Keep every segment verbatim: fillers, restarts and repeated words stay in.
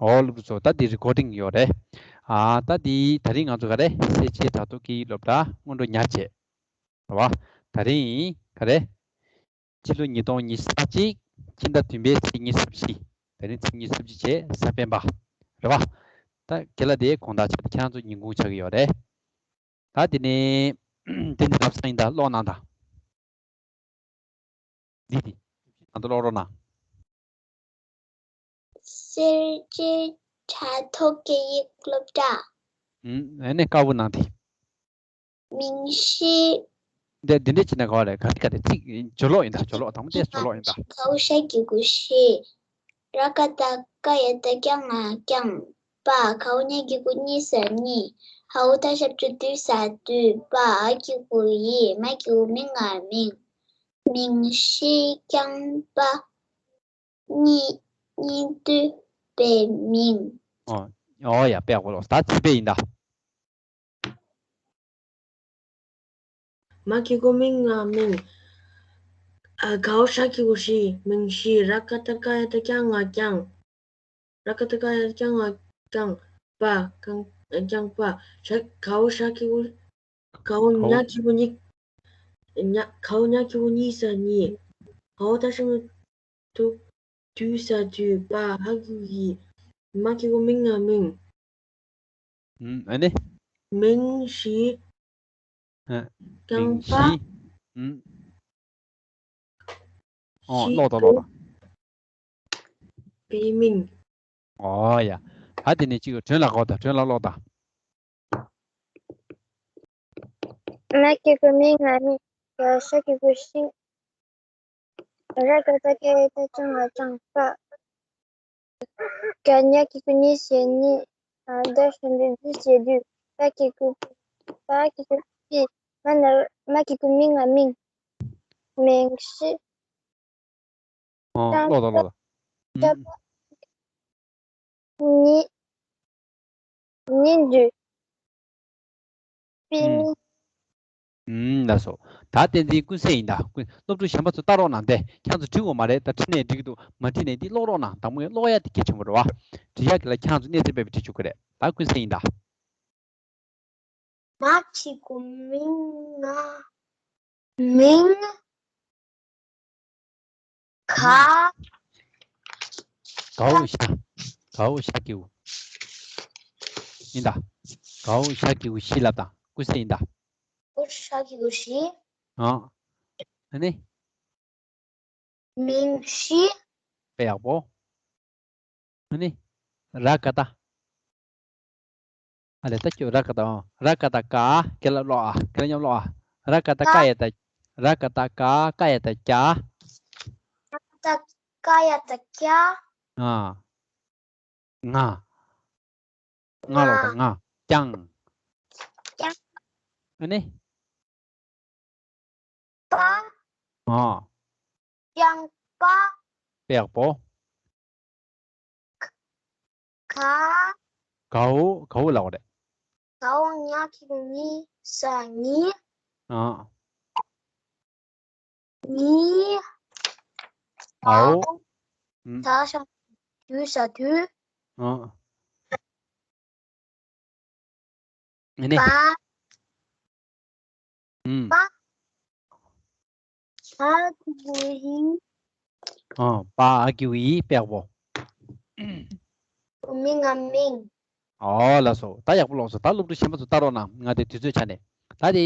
ཨོ་སློབ་ཕྲུག་ཚོ། ད་འདི་རི་ཀོར་ཌིང་ཡོད་རེད། ཨ་ད་འདི་ད་རིང་ང་ཚོ་ག་རེ་སེར་བྱེས་དྲ་ཐོག་གི་སློབ་གྲྭ་སྔོན་འགྲོ་ཉར་བྱས། རེད་བ། ད་རིང་ག་རེ། ཕྱི་ལོ་ཉིས་སྟོང་ཉི་ཤུ་རྩ་གཅིག་ཕྱི་ཟླ་བདུན་པའི་ཚེས་ཉི་ཤུ་རྩ་བཞི། ད་རིང་ཚེས་ཉི་ཤུ་རྩ་བཞི་བྱས་གཟའ་སྤེན་པ། རེད་བ། ད་དགེ་ལགས་དེ་དགོང་དག་ཆགས་ཏེ་ཁྱེད་རང་ཚོ་ཉིན་གུང་ཆགས་ཀྱི་ཡོད་རེད། ད་དེ་ནས་དེ་ནི་རབ་སང་ཡིན་ད་ཀློག་གནང་དང་། འདི་དེ་ང་ཚོ་ཀློག་རོགས་གནང་། སེར་བྱེས་དྲ་ཐོག་སྐད་ཡིག་སློབ་གྲྭ། ཨུམ། ཨ་ནི་དཀར་པོ་ནང་དེ། མིང་གཞི། འདི་འདི་འདྲས་བྱས་ན་ག་བ་རེད། ག་རེ་ག་རེ་ཚིག་སྦྱོར་ཀློག་ཡིན་ད། སྦྱོར་ཀློག་དང་པོ་དེ་སྦྱོར་ཀློག་ཡིན་ད། གའོ་ཞ་གི་གུ་གཞི། ར་ག་བཏགས་རྐ་ཡ་བཏགས་རྐྱ་ང་རྐྱང་། པ། གའོ་ཉ་གི་གུ་གཉི་ས་གཉིས། འའོ་ད་ཞབས་ཀྱུ་དུ་ས་དུས། པ། འ་གི་གུ་འི། མ་གི་གུ་མི་ང་མིང་། མིང་གཞི་རྐྱང་པ། གཉིས་གཉིས་དུས་པའི་མིང་། ཨོ། ཨོ་ཡ། དཔེ་ཡག་པོ་ཀློག་ད་ཚིག་དཔེ་ཡིན་ད། མ་གི་གུ་མི་ང་མིང་། ཨ། གའོ་ཞ་གི་གུ་གཞི། མིང་གཞི། ར་ག་བཏགས་རྐ་ཡ་བཏགས་རྐྱ་ང་རྐྱང་། ར་ག་བཏགས་རྐ་ཡ་བཏགས་རྐྱ་ང་རྐྱང་། པ། རྐང་། རྐྱང་པ། ཞ། གའོ་ཞ་གི་གུ། གའོ་གའོ། ཉ་གི་གུ་གཉིས། ཉ། གའོ་ཉ་གི་གུ་གཉི་ས་གཉིས། འའོ་ད་ཞབས་ཀྱུ་དུ། དུ་ས་དུས། པ། འ་གི་གུ་འི། མ་གི་གུ་མི་ང་མིང་། ཨུམ། ཨ་ནི། མིང་གཞི། ཨ། རྐྱང་པ། མིང་གཞི། ཨུམ། ཨོ། གཞི། ཀློག་དང་ཀློག་དང་། པའི་མིང་། ཨོ་ཡ། ད་དེ་ནས་གཅིག་སྒྲོན་ལ་ཀློག་དང་། སྒྲོན་ལ་ཀློག་དང་། མ་གི་གུ་མི་ང་མིང་། གའོ་ཞ་གི་གུ་གཞི། ར་ག་བཏགས་རྐ་ཡ་བཏགས་རྐྱ་ང་རྐྱང་། པ། གའོ་ཉ་གི་གུ་གཉི་ས་གཉིས། འའོ་ད་ཞབས་ཀྱུ་དུ་ས་དུས། པ་གི་གུ། པ་གི་གུ་པི། མ་ན་རོ། མ་གི་གུ་མི་ང་མིང་། མིང་གཞི། ཨོ། རྐྱང་ཀློག་དང་ཀློག་དང་། རྐྱང་པ། གཉིས། གཉིས་དུས་པའི་མིང་། ཨུམ། ལགས་སོ། ད་བསྟན་འཛིན་ཀུན་གསལ་ཡིན་ད། ཀུན། སློབ་ཕྲུག་གཞན་པ་ཚོ་ལྟ་རོགས་གནང་སྟེ། ཁྱེད་ཚོ་བྲིས་དགོས་མ་རེད། ད་བྲིས་ནས་འགྲིག་གི་འདུག་མ་བྲིས་ནས་འདི་ཀློག་རོགས་གནང་། དང་པོ་ཀློག་ཡ་དེ་གལ་ཆེན་པོ་རེད་བ། བྲིས་ཡ་གི་ལ་ཁྱེད་ཚོ་གནས་ཚུལ་དཔེ་བྲིས་བཅུག་གི་རེད། ད་ཀུན་གསལ་ཡིན་ད། མ་གི་གུ་མི་ང་མིང་། ག། གའོ་ཞ། གའོ་ཞ་གི་གུ། ཡིན་ད། གའོ་ཞ་གི་གུ་གཞི་ལབ་དང་། ཀུན་གསལ་ཡིན་ད། གའོ་ཞ་གི་གུ་གཞི། ཨ། ཨ་ནི། མིང་གཞི། དཔེ་ཡག་པོ། ཨ་ནི། ར་ག་བཏགས། ཨ་ལས། ད་ཁྱོད་ར་ག་བཏགས། ར་ག་བཏགས་རྐ། དགེ་ལགས་ཀློག་ཨ། དགེ་ལགས་མཉམ་ཀློག་ཨ། ར་ག་བཏགས་རྐ་ཡ་བཏགས། ར་ག་བཏགས་རྐ། རྐ་ཡ་བཏགས་རྐྱ། ར་ག་བཏགས་རྐ་ཡ་བཏགས་རྐྱ། ཨ། ང་། ང་ལོག་དང་། ང་། རྐྱང་། རྐྱང་། ཨ་ནི། པ། ཨ། རྐྱང་པ། དཔེ་ཡག་པོ། ག། གའོ། གའོ་ལབ་པ་རེད། གའོ་ཉ་གི་གུ་གཉི་ས་གཉིས། ཨ། གཉིས། འའོ། ཨུམ། ད་ཞབས་ཀྱུ་དུ་ས་དུས། ཨ། ཨ་ནི། པ། ཨུམ། པ། འ་གི་གུ་འི། ཨ། པ། འ་གི་གུ་འི། དཔེ་ཡག་པོ། མི་ང་མིང་། ཨོ་ལགས་སོ། ད་ཡག་པོ་ཀློག་སོང་། ད་སློབ་ཕྲུག་གཞན་པ་ཚོ་ལྟ་རོགས་གནང་། ང་དེ་དུས་ཚོད་ཆ་ནས། ད་དེ།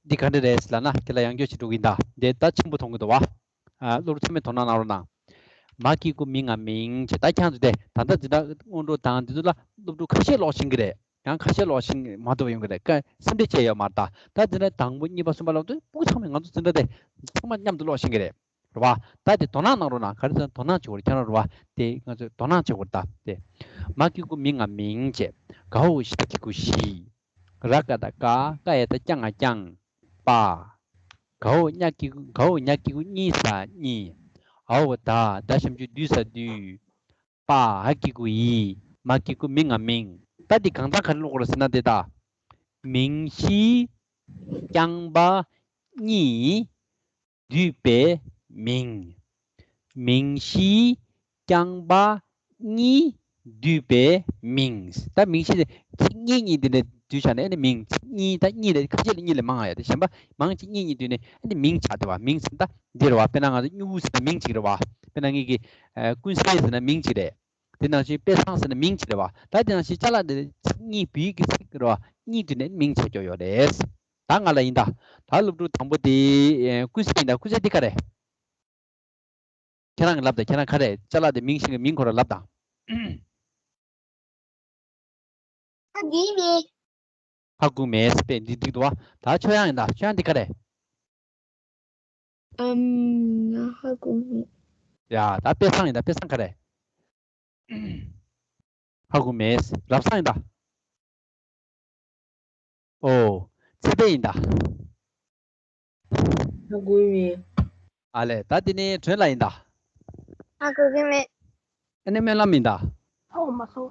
འདི་ག་འདྲ་རེད་ལབ་ན། ཁྱེད་ལ་ཡང་བསྐྱར་ཞིག་འགྲོ་གི་ཡིན་ད། འདི་ད་ཆེན་པོ་མཐོང་གི་འདུག་བ། ཨ། སློབ་ཕྲུག་ཚང་མས་དོ་སྣང་གནང་རོགས་གནང་། མ་གི་གུ་མི་ང་མིང་བྱས། ད་ཁྱེད་ཚོ་དེ་ད་ལྟ་འཛིན་གྲྭ་སྔོན་འགྲོ་དང་འདི་ཚོ་ལ་སློབ་ཕྲུག་ཁ་ཤས་ཀློག་ཤེས་ཀྱི་རེད། ཡང་ཁ་ཤས་ཀློག་ཤེས་མ་ཐུབ་ཡོང་གི་རེད། ཀ་སེམས་ཁྲལ་བྱས་ཡོད་མ་རེད་ད། ད་འཛིན་གྲྭ་དང་པོ་གཉིས་པ་གསུམ་པ་ལབ་དུས་སྤུ་གུ་ཚང་མས་ང་ཚོ་འཛིན་གྲྭ་དེ་ཚང་མ་མཉམ་དུ་ཀློག་ཤེས་ཀྱི་རེད། རེད་བ། ད་དེ་དོ་སྣང་གནང་རོགས་གནང་། ག་རེ་ཟེར་ན་དོ་སྣང་བྱེད་དགོས་རེད། ཁྱེད་རང་རེད་བ། དེ་ང་ཚོས་དོ་སྣང་བྱེད་དགོས་རེད་ད། དེ། མ་གི་གུ་མི་ང་མིང་བྱས། གའོ་ཞ་གི་གུ་གཞི། ར་ག་བཏགས་རྐ། རྐ་ཡ་བཏགས་རྐྱ་ང་རྐྱང་། པ། གའོ་ཉ་གི་གུ། གའོ་ཉ་གི་གུ་གཉི་ས་གཉིས། འའོ་ད། ད་ཞབས་ཀྱུ་དུ་ས་དུས། པ། འ་གི་གུ་འི། མ་གི་གུ་མི་ང་མིང་། ད་འདི་གང་ལྟར་ག་རེ་ཀློག་དགོས་རེད་ཟེར་ན་དེ་ད། མིང་གཞི། རྐྱང་པ། གཉིས། བསྡུས་པའི་མིང་། མིང་གཞིའི་རྐྱང་པ་གཉིས་བསྡུས་པའི་མིང་། ད་མིང་གཞི་དེ་ཚིག་གཉིས་གཉིས་འདི་ནས་བསྡུས་བྱས་ནས་ཨ་ནི་མིང་ཚིག་གཉིས། ད་གཉིས་ལས་ཁ་ཤས་ལ་གཉིས་ལས་མང་ཡོད་དེ། གཞན་པ་མང་ཅིག་གཉིས་གཉིས་བསྡུས་ནས་ཨ་ནི་མིང་ཆགས་འདུག་བ། མིང་ཟེར་ན་ད་འདི་རེད་བ། དཔེར་ན་ང་ཚོ་སྨྱུ་གུ་ཟེར་ན་མིང་གཅིག་རེད་བ། དཔེར་ན་ངེད་ཀྱི་ཨ་ཀུན་གསལ་ཟེར་ན་མིང་གཅིག་རེད། དེ་ནང་བཞིན་དཔེ་བཟང་ཟེར་ན་མིང་གཅིག་རེད་བ། ད་དེ་ནང་བཞིན་ཅ་ལག་འདི་ཚིག་གཉིས་བོད་ཡིག་གི་ཚིག་རེད་བ། གཉིས་བསྡུས་ནས་མིང་ཆགས་ཀྱི་ཡོད་རེད། ད་ང་ལ་ཡིན་ད། ད་སློབ་ཕྲུག་དང་པོ་དེ་ཨེ་ཀུན་གསལ་ཡིན་ད། ཀུན་གསལ་འདི་ག་རེད། ཁྱེད་རང་གིས་ལབ་དང་། ཁྱེད་རང་ག་རེ། ཅ་ལག་དེ་མིང་ཤེས་མཁན་མིང་ཁོ་རང་ལབ་དང་། ཧ་གོ་མེད། ཧ་གོ་མེད་ཟེར་པས་འདི་འགྲིག་འདུག་བ། ད་ཆོས་དབྱངས་ཡིན་ད། ཆོས་དབྱངས་འདི་ག་རེ། ཨམ། ང་ཧ་གོ་མེད། ཡ། ད་དཔེ་བཟང་ཡིན་ད། དཔེ་བཟང་ག་རེ། ཧ་གོ་མེད། རབ་བཟང་ཡིན་ད། ཨོ། ཚེ་འཕེལ་ཡིན་ད། ཧ་གོ་མེད། ཨ་ལས། ད་དེ་ནས་སྒྲོན་ལགས་ཡིན་ད། ཧ་གོ་གི་མེད། ཨ་ནི་སྨོན་ལམ་ཡིན་ད། ཨོ་མ་སོ།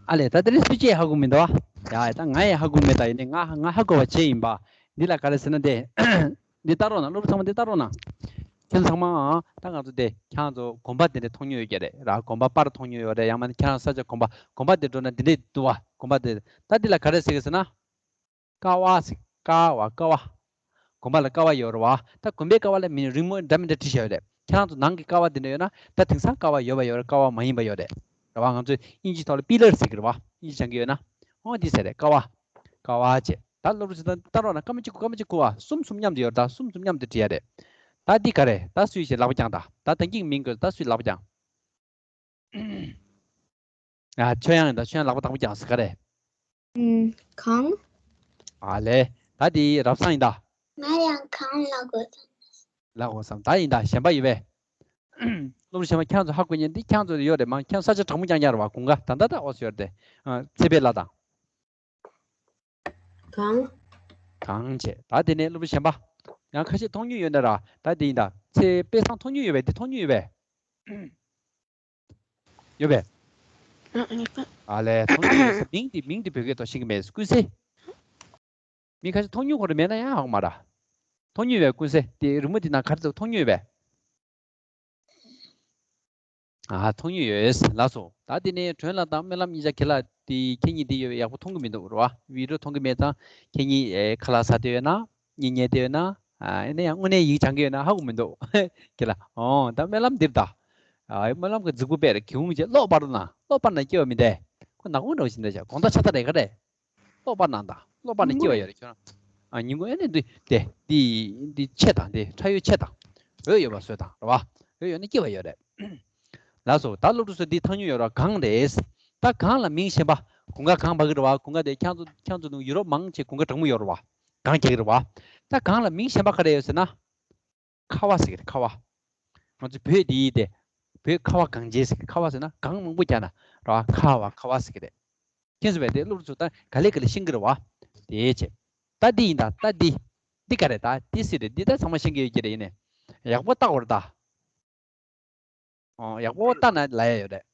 ཨ་ལས། ད་དེ་ནས་སུ་གཅིག་ཧ་གོ་མི་འདུག་བ། ཡ། ད་ང་ཡང་ཧ་གོ་མེད་ད། ཡིན་ནའི་ང་ང་ཧ་གོ་བ་བྱས་ཡིན་པ། འདི་ལ་ག་རེ་ཟེར་ན་དེ། འདི་ལྟ་རོགས་གནང་། སློབ་ཕྲུག་ཚང་མ་འདི་ལྟ་རོགས་གནང་། ཁྱེད་ཚང་མ་ད་ང་ཚོ་དེ་ཁྱེད་ཚོ་དགོན་པ་དེ་འདྲ་མཐོང་མྱོང་ཡོད་ཀྱི་རེད་ར། དགོན་པ་པར་མཐོང་མྱོང་ཡོད་རེད། ཡང་མིན་ཁྱེད་རང་ས་ཆ་དགོན་པ་དགོན་པ་དེ་འགྲོ་ན་འདི་འདྲས་འདུག་བ། དགོན་པ་དེ། ད་འདི་ལ་ག་རེ་ཟེར་གི་ཟེར་ན། ཀ་བ་ཟེར། ཀ་བ། ཀ་བ། དགོན་པ་ལ་ཀ་བ་ཡོད་རེད་བ། ད་དགོན་པའི་ཀ་བ་ལ་མིང་རིང་མོ་འདྲ་མི་འདྲ་བྲིས་བཞག་ཡོད་རེད། ཁྱེད་རང་ཚོ་ནང་གི་ཀ་བ་དེ་འདྲ་ཡོད་ན་ད་དེང་སང་ཀ་བ་ཡོད་པ་ཡོད་རེད། ཀ་བ་མ་ཡིན་པ་ཡོད་རེད། རེད་བ། ང་ཚོས་དབྱིན་ཇིའི་ཐོག་ལ་པི་ལར་ཟེར་གི་རེད་བ། དབྱིན་ཇི་སྦྱང་གི་ཡོད་ན། འོ་འདི་ཟེར་རེད། ཀ་བ། ཀ་བ་བྱས། ད་སློབ་ཕྲུག་ཚོ་ད་ལྟ་རོགས་གནང་། སྐར་མ་གཅིག་སྐར་མ་གཅིག་སྐུར་བ། གསུམ་གསུམ་མཉམ་དུ་ཡོད་རེད། ད་གསུམ་གསུམ་མཉམ་དུ་བྲིས་ཡ་རེད། ད་འདི་ག་རེ། ད་སུས་ཞིག་ལག་པ་བརྐྱངས་ད། ད་ད་གིན་མིང་དགོས། ད་སུས་ལག་པ་བརྐྱངས། ཨ། ཆོས་དབྱངས་ཡིན་ད། ཆོས་དབྱངས་ལག་པ་བརྟག་པ་བརྐྱངས་ཟེར། ག་རེ། ཨུམ། གངས། ཨ་ལས། ད་དེ་རབ་བཟང་ཡིན་ད། ང་ཡང་གངས་ལབ་དགོས་བསམ། ལབ་དགོས་བསམ། ད་ཡིན་ད། གཞན་པ་ཡོད་པས། སློབ་ཕྲུག་གཞན་པ་ཁྱེད་ཚོ་ཧ་གོ་མཁན་འདི་ཁྱེད་ཚོ་ཡོད་རེད། མ་ཁྱེད་ས་ཆ་གྲང་མོ་རྐྱང་རྐྱང་རེད་བ། དགུན་ཁ། ད་ད་ད་འོ་སུ་ཡོད་རེད་དེ། ཨ། ཚེ་འཕེལ་ལགས་དང་། གངས། གངས་བྱས། ད་དེ་ནས་སློབ་ཕྲུག་གཞན་པ། ཡང་ཁ་ཤས་མཐོང་མྱོང་ཡོད་ན་ར། ད་དེ་ཡིན་ད། ཚེ་དཔེ་བཟང་མཐོང་མྱོང་ཡོད་པས། འདི་མཐོང་མྱོང་ཡོད་པས། ཡོད་པས། ཨ་ལས། མཐོང་མྱོང་ཡོད་ས། མིང་འདི་མིང་འདི་བོད་སྐད་ཐོག་ཤེས་ཀྱི་མེད། ཀུན་གསལ། མི་ཁ་ཤས་མཐོང་མྱོང་ཁོ་རང་མེད་ན་ཡང་ཧ་གོ་མ་ར། མཐོང་མྱོང་ཡོད་པས། ཀུན་གསལ་དེ་རི་མོ་འདི་ནང་ག་རེ་འདུག་མཐོང་མྱོང་ཡོད་པས། ཨ། མཐོང་མྱོང་ཡོད། ལགས་སོ། ད་དེ་ནས་སྒྲོན་ལགས་དང་སྨོན་ལམ་གཉིས་ཆ་ཁྱེད་ལ་དེ་ཁྱེད་གཉིས་དེ་ཡོད་པས་ཡག་པོ་མཐོང་གི་མི་འདུག་རེད་བ། བི་ཌིའོ་མཐོང་གི་མེད་ཙང་ཁྱེད་གཉིས་ཨེ་ཁ་ལག་ཟ་བསྡད་ཡོད་ན། གཉིད་ཉལ་བསྡད་ཡོད་ན། ཨ། ཨེ་ནས་ཡང་དངོས་གནས་ཡིག་སྦྱང་གི་ཡོད་ན་ཧ་གོ་མི་འདུག་ཁྱེད་ལ། ཨོ། ད་སྨོན་ལམ་འདིར་ད། ཨ། སྨོན་ལམ་གྱི་རྫིག་པོ་དཔེ་རེད། གི་ཧུང་བྱས་གློག་སྤར་ན། གློག་སྤར་ན་སྐྱེ་བ་མི་འདས། ཁོ་ནག་པོ་འདྲ་བོ་ཞིག་འདྲ་བྱ། དགོང་དག་ཆ་ཚང་རེད་ག་རེད། གློག་སྤར་གནང་དང་། གློག་སྤར་ནས་སྐྱེ་བ་ཡོད་རེད། ཁྱོད་རང་། ཨ། ཉིན་གུང་ཨེ་ནས་འདི་དེ་འདི་འདི་ཆད་དང་། དེ་ཁྲ་ཡོལ་ཆད་དང་། འོད་ཡོད་པ་བཟོས་དང་། རེད་བ། འོད་ཡོད་ན་སྐྱེ་བ་ཡོད་རེད། ལགས་སོ། ད་སློབ་ཕྲུག་ཚོ་འདི་མཐོང་མྱོང་ཡོད་རེད་བ། གངས་རེད། ད་གངས་ལ་མིང་གཞན་པ། དགུན་ཁ་གངས་བབས་ཀྱི་རེད་བ། དགུན་ཁ་དེ་ཁྱེད་ཚོ་ཁྱེད་ཚོ་ནང་ཡུ་རོབ་མང་ཆེ་དགུན་ཁ་གྲང་མོ་ཡོད་རེད་བ། གངས་རྒྱག་གི་རེད་བ། ད་གངས་ལ་མིང་གཞན་པ་ག་རེ་ཡོད་ཟེར་ན། ཁ་བ་ཟེར་གྱི་རེད། ཁ་བ། ང་ཚོ་བོད་འདི་ཡི་དེ། བོད་ཁ་བ་གངས་ཅན་ཟེར་གྱི། ཁ་བ་ཟེར་ན་གངས་མང་པོ་རྒྱག་ན་ར། ཁ་བ། ཁ་བ་ཟེར་གྱི་རེད། མཁྱེན་སོང་བས། དེ་སློབ་ཕྲུག་ཚོ་ད་ག་ལེ་ག་ལེ་ཤེས་ཀྱི་རེད་བ། དེ་བྱས། ད་འདི་ཡིན་ད། ད་འདི། འདི་ག་རེད། ད་འདི་སུ་རེད། འདི་ད་ཚང་མ་ཤེས་ཀྱི་ཡོད་ཀྱི་རེད། ཡིན་ནའི་ཡག་པོ་བལྟ་དགོས་རེད་ད། ཨོ། ཡག་པོ་བལྟ་ན་ལབ་ཡ་ཡོད་རེད།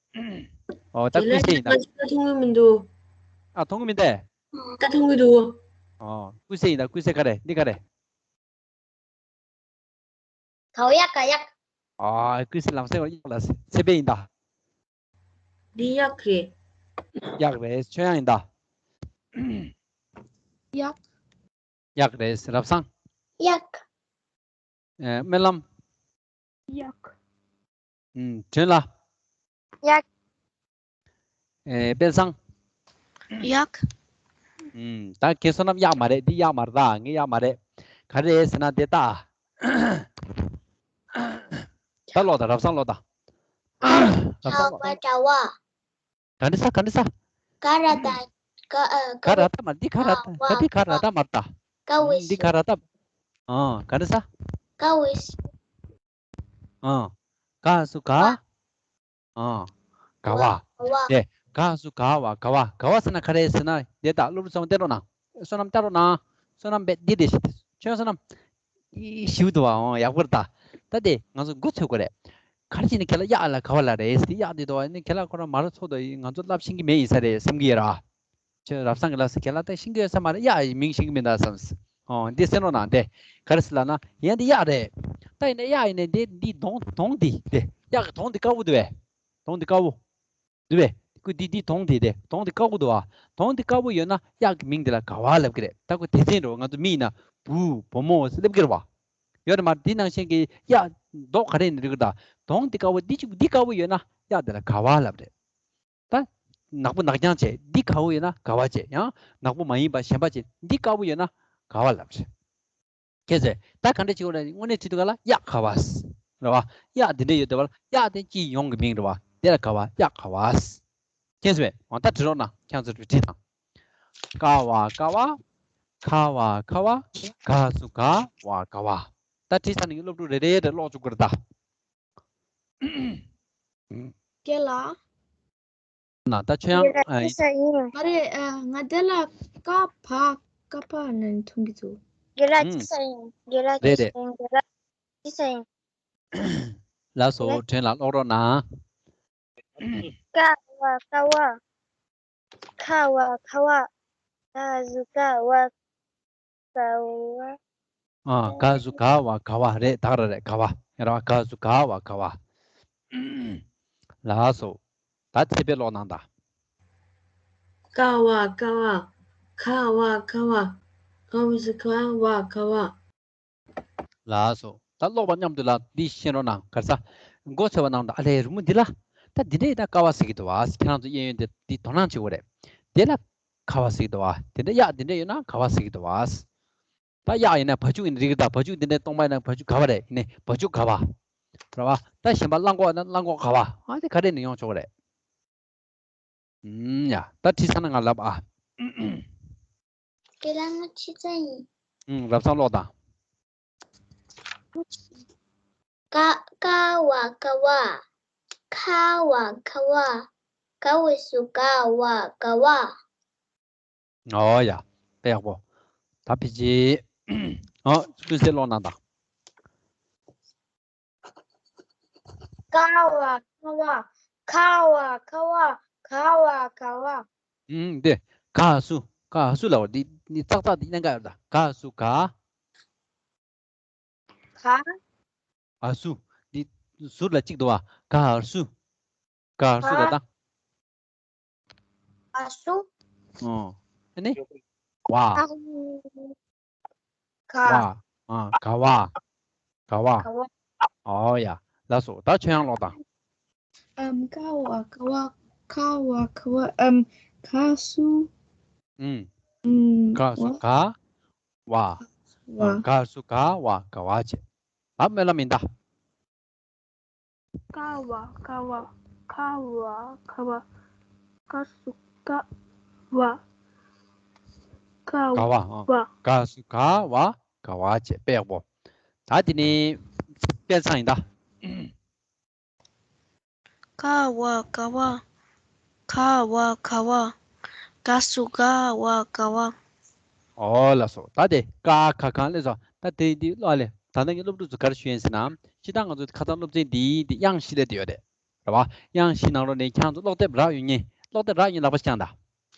ཨོ། ད་དེ་ལ་ཀུན་གསལ་ཡིན་ད། ང་ད་མཐོང་གི་མི་འདུག་ཨ། མཐོང་གི་མི་འདུག་ད་མཐོང་གི་འདུག་ཨོ། ཀུན་གསལ་ཡིན་ད། ཀུན་གསལ་ག་རེ། འདི་ག་རེ། གའོ་གཡག། ག་གཡག་ཨ། ཀུན་གསལ་ལམ་སེང་གཡག་ལ་ཚེ་འཕེལ་ཡིན་ད། འདི་གཡག་རེད། གཡག་རེད། ཆོས་དབྱངས་ཡིན་ད། གཡག་གཡག་རེད། རབ་བཟང་། གཡག་ཨེ། སྨོན་ལམ། གཡག་ཨུམ། སྒྲོན་ལགས། གཡག་ཨེ། དཔལ་བཟང་། གཡག་ཨུམ། ད་ཁྱེད་བསོད་ནམས། གཡག་མ་རེད། འདི་གཡག་མ་རེད་ད། ངའི་གཡག་མ་རེད། ག་རེ་རེད་ཟེར་ན་དེ་ལྟ། ད་ཀློག་དང་། རབ་བཟང་ཀློག་དང་། རབ་བཟང་ཀློག་དང་། ག་འདྲ་ས། ག་འདྲ་ས། ག་ར་ད། ག་ཨ། ག་ར་ད་མ། འདི་ག་ར་ད། ག་འདི་ག་ར་ད་མ་རེད་ད། ཀ་བའི། འདི་ག་ར་ད། ཨ། ག་འདྲ་ས། ཀ་བའི། ཨ། ག་ས་ག་ཨ། ག་བ། ག་བ། དེ། ག་ས་ག་བ། ག་བ། ག་བ་ཟེར་ན་ག་རེ་ཟེར་ན། དེ་ལྟ། སློབ་ཕྲུག་ཚང་མ་བལྟས་རོགས་གནང་། བསོད་ནམས་བལྟ་རོགས་གནང་། བསོད་ནམས་པས་འདི་རེད། ཁྱོད་བསོད་ནམས། ཞིབ་འདུག་བ། འོང་། ཡག་པོ་རེད་ད། ད་དེ་ང་ཚོ་མགོ་ཚོད་དགོས་རེད། ག་རེ་བྱས་ནས་ཁྱེད་ལ་གཡག་ལ་ག་བ་ལ་རེད་ཟེར་ཏེ། གཡག་འདི་འདུག་བ། ནི་ཁྱེད་ལ་ཁོ་རང་མ་ར་ཚོ་དང་ང་ཚོ་བསླབ་ཤེས་ཀྱི་མེད་ཡིན་ས་རེད་བསམ་གྱི་ཡོད་ར། ཁྱོད་རབ་བཟང་གི་ལགས་སུ་ཁྱེད་ལ་ད་ཤེས་ཀྱི་ཡོད་ས་མ་རེད། གཡག་ཡི་མིང་ཤེས་ཀྱི་མིན་ད་བསམ། ཨོ། འདི་གསན་རོགས་གནང་། དེ་ག་རེ་ཟེར་ལབ་ན། ཡང་འདི་གཡག་རེད། ད་ཡིན་ན་གཡག་ཡིན་ན་འདི་འདི་གདོང་གདོང་འདི་དེ་གཡག་གི་གདོང་འདི་དཀར་པོ་འདུག་བས། གདོང་འདི་དཀར་པོ་འདུག་བས། ཁོ་འདི་འདི་གདོང་འདི་དེ་གདོང་འདི་དཀར་པོ་འདུག་བ། གདོང་འདི་དཀར་པོ་ཡོད་ན་གཡག་གི་མིང་འདི་ལ་ག་བ་ལབ་ཀྱི་རེད། ད་ཁོ་སྡེ་ཚན་རེད་བ། ང་ཚོ་མི་ཡིན་ན་བུ་བུ་མོ་ཟེར་ལབ་ཀྱི་རེད་བ། ཡོད་རེད་མ་རེད། འདི་ནང་བཞིན་གྱི་གཡག་མདོག་ག་རེ་ནས་རིག་གི་རེད། ད་གདོང་འདི་དཀར་པོ་འདི་གཅིག་འདི་དཀར་པོ་ཡོད་ན་གཡག་འདི་ལ་ག་བ་ལབ་རེད། ད་ནག་པོ་ནག་རྐྱང་བྱས་འདི་དཀར་པོ་ཡོད་ན་ག་བ་བྱས། ཡང་ནག་པོ་མ་ཡིན་པ་གཞན་པ་བྱས་འདི་དཀར་པོ་ཡོད་ན་ག་བ་ལབ་རེད། ཁྱེད་ཚོས་ད་ག་འདྲ་བྱེད་དགོས་རེད། དངོས་གནས་བྲིས་དུས་ག་ལ་གཡག་ག་བ་རེད་བ། གཡག་འདི་འདྲ་ཡོད་དུས་བ་ལ་གཡག་དེ་སྤྱི་ཡོངས་ཀྱི་མིང་རེད་བ། དེ་ལ་ག་བ་གཡག་ག་བ། ཁྱེད་ཚོས་འོ་ད་བྲིས་རོགས་གནང་། ཁྱེད་ཚོས་བྲིས་དང་། ཀ་བ་ཀ་བ། ཁ་བ་ཁ་བ། ག་སུ་ག་བ་ག་བ། ད་བྲིས་ཚར་ནས་སློབ་ཕྲུག་རེ་རེ་རེ་ཀློག་བཅུག་དགོས་རེད་ད། རྒན་ལགས། ན་ད་ཆོས་དབྱངས། ཨ། ཡིན། མ་རེད། ཨ། ང་དེ་ལ་ཀ་བ་ཀ་བ་ནས་མཐོང་གི་འདུག་རྒན་ལགས། ཨུམ། ཅི་ཟེར་ཡིན། རྒན་ལགས། རེད་ཅི་རེད། ཟེར་ཡིན། རྒན་ལགས། ཅི་ཟེར་ཡིན། ལགས་སོ། རེད། དྲན་ལ་ཀློག་རོགས་གནང་། ཀ་བ་ཀ་བ། ཁ་བ་ཁ་བ། ག་ཟུ་ག་བ། ག་བ། ཨ། ག་ཟུ་ག་བ་ག་བ་རེད། ད་ག་རང་རེད། ག་བ། ཡ་ར་བ། ག་ཟུ་ག་བ་ག་བ། ལགས་སོ། ད་ཚེ་འཕེལ་ཀློག་གནང་དང་། ཀ་བ་ཀ་བ། ཁ་བ་ཁ་བ། ག་ཟུ་ག་བ་ག་བ། ལགས་སོ། ད་ཀློག་པ་མཉམ་དུ་ལ་འདི་ཤེས་རོགས་གནང་། ག་རེ་ཟ། མགོ་ཚོས་པ་གནང་དང་། ཨ་ལས། རི་མོ་འདི་ལ། ད་འདི་འདྲ་ཡིན་ན་ཀ་བ་ཟེར་གྱི་འདུག་བ། ཁྱེད་རང་ཚོ་གཡས་གཡོན་དེ་འདི་དོ་སྣང་བྱེད་དགོས་རེད། དེ་ལ་ཁ་བ་ཟེར་གྱི་འདུག་བ། དེ་འདྲ་གཡག་འདི་འདྲ་ཡོད་ན་ག་བ་ཟེར་གྱི་འདུག་བ། ད་གཡག་ཡིན་ན་བ་ཕྱུགས་ཡིན་ན་རིགས་ད། བ་ཕྱུགས་འདི་འདྲ་སྟོང་པ་ཡིན་ན་བ་ཕྱུགས་ག་བ་རེད། ཡིན་ནའི་བ་ཕྱུགས་ག་བ། རེད་བ། ད་གཞན་པ་གླང་གོག་ན་གླང་གོག་ག་བ། ཨ། དེ་ག་རེ་ནས་ཡོང་ཆོག་གི་རེད། ཨུམ། ཡ། ད་བྲིས་ཚར་ན་ང་ལབ་ཨ། རྒན་ལགས། ང་བྲིས་ཚར་ཡིན། ཨུམ། རབ་གསང་ཀློག་དང་། ཀ་ཀ་བ་ཀ་བ། ཁ་བ་ཁ་བ། ག་ཟུ་ག་བ་ག་བ། ཨོ་ཡ། དཔེ་ཡག་པོ། ད་ཕི་ཅི། ཨོ། ཀུན་གསལ་ཀློག་གནང་དང་། ཀ་བ་ཀ་བ། ཁ་བ་ཁ་བ། ག་བ་ག་བ། ཨུམ། དེ་ག་ཟུ། ག་ཟུ་ལབ་པ་འདི་འདི་ཙག་ཙག་འདི་གནད་འགག་ཡོད་ད། ག་ཟུ་ག། ག་ཨ་ཟུ། འདི་ཟུར་ལ་གཅིག་འདུག་བ། ག་ཨ་ཟུ། ག་ཨ་ཟུ་ལ་ད། ཨ་ཟུ། ཨོ། ཨ་ནི། བ། ཨ། ག། བ། ཨ། ག་བ། ག་བ། ག་བ། ཨོ་ཡ། ལགས་སོ། ད་ཆོས་དབྱངས་ཀློག་དང་། ཨམ། ཀ་བ་ཀ་བ། ཁ་བ་ཁ་བ། ཨམ། ག་ཟུ། ཨུམ། ཨུམ། ག་ཟུ་བ། ག་བ། བ། ཨ། ག་ཟུ་ག་བ་ག་བ་བྱས། ད་སྨོན་ལམ་ཡིན་ད། ཀ་བ་ཀ་བ། ཁ་བ་ཁ་བ། ག་ཟུ་ག་བ། ག་བ། ག་བ། ཨ། བ། ག་ཟུ་ག་བ་ག་བ་བྱས། དཔེ་ཡག་པོ། ད་དེ་ནི་དཔེ་ཚང་ཡིན་ད། ཀ་བ་ཀ་བ། ཁ་བ་ཁ་བ། ག་ཟུ་ག་བ་ག་བ། ཨོ་ལགས་སོ། ད་དེ་ཀ་ཁ་གང་ལས་སོ། ད་དེ་འདི་ཀློག་ཨ་ལས། ད་ལྟ་ངས་སློབ་ཕྲུག་ཚོ་ག་རེ་ཞུ་ཡིན་ཟེར་ན། སྤྱིར་བཏང་ང་ཚོ་ཁ་སང་སློབ་ཚན་འདིའི་འདི་དབྱངས་བཞི་ལས་དེ་ཡོད་རེད། རེད་བ། དབྱངས་བཞི་ནང་ལོགས་ནས་ཁྱེད་རང་ཚོ་ཀློག་དེབ་རག་ཡོད་མཁན། ཀློག་དེབ་རག་མཁན་ལག་པ་བརྐྱངས་དང་།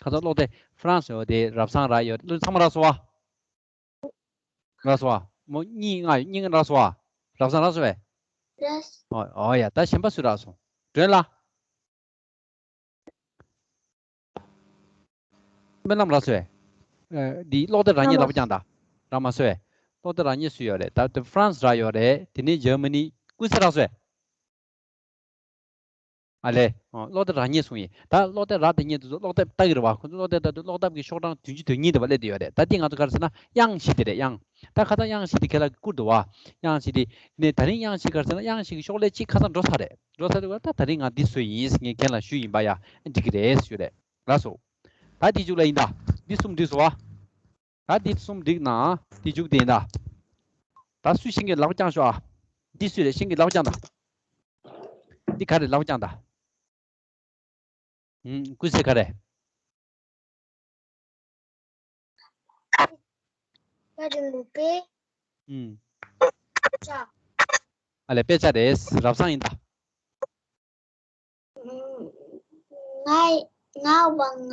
ཁ་སང་ཀློག་དེབ་ཧྥ་རན་སི་ཡོད་དེ། རབ་བཟང་རག་ཡོད་དེ། ཚང་མ་རག་སོང་བ། རག་སོང་བ། མོ་གཉིས་ལྔ་ཡོད། གཉིས་ལྔ་རག་སོང་བ། རབ་བཟང་རག་སོང་བས། རག་སོང་། ཨོ་ཨོ་ཡ། ད་གཞན་པ་སུ་རག་སོང་། སྒྲོན་ལགས། སྨོན་ལམ་རག་སོང་བས། ཨ། འདི་ཀློག་དེབ་རག་མཁན་ལག་པ་བརྐྱངས་དང་། རག་མ་སོང་བས། ཀློག་དེབ་རག་མཁན་སུ་ཡོད་རེད། ད་དེ་ཧྥ་རན་སི་རག་ཡོད་རེད། དེ་ནས་འཇར་མ་ནི། ཀུན་གསལ་རག་སོང་བས། ཨ་ལས། ཨོ། ཀློག་དེབ་རག་མཁན་གསུངས་ཡིན། ད་ཀློག་དེབ་རག་བསྡད་མཁན་དེ་ཚོ་ཀློག་དེབ་ལྟ་གི་རེད་བ། ཁོ་ཚོ་ཀློག་དེབ་ལྟ་དུས་ཀློག་དེབ་ཀྱི་ཤོག་གྲངས་བདུན་ཅུ་དོན་གཉིས་དེ་བ་སླེབས་བསྡད་ཡོད་རེད། ད་འདི་ང་ཚོ་ག་རེ་ཟེར་ན་དབྱངས་བཞི་དེ་རེད། དབྱངས། ད་ཁ་སང་དབྱངས་བཞི་དེ་ཁྱེད་ལ་བསྐུར་འདུག་བ། དབྱངས་བཞི་དེ། ནས་ད་རིང་དབྱངས་བཞི་ག་རེ་ཟེར་ན། དབྱངས་བཞི་གི་ཤོག་ལྷེ་གཅིག་ཁ་སང་འགྲོ་ཚར་རེད། འགྲོ་ཚར་དུས་ད་ད་རིང་ང་འདི་བཟོས་ཡིན་ཟེར་ངས་རྒན་ལ་ཞུས་ཡིན་པ། ཡ། འགྲིག་གི་རེད་ཞུས་རེད། ལགས་སོ། ད་འདི་མཇུག་ལ་ཡིན་ད། འདི་གསུམ་འགྲིག་སོང་བ། ད་འདི་གསུམ་འགྲིག་ན་འདི་མཇུག་དེ་ཡིན་ད། ད་སུ་ཤེས་མཁན་ལག་པ་བརྐྱངས་ཤོག་ཨ། འདི་སུ་རེད། ཤེས་མཁན་ལག་པ་བརྐྱངས་ད། འདི་ག་རེ་ལག་པ་བརྐྱངས་ད། ཨུམ། ཀུན་གསལ་ག་རེ། ཨུམ། ཨ་ལས། དཔེ་ཆ་རེད། རབ་བཟང་ཡིན་ད། ང་ང་བ་ང་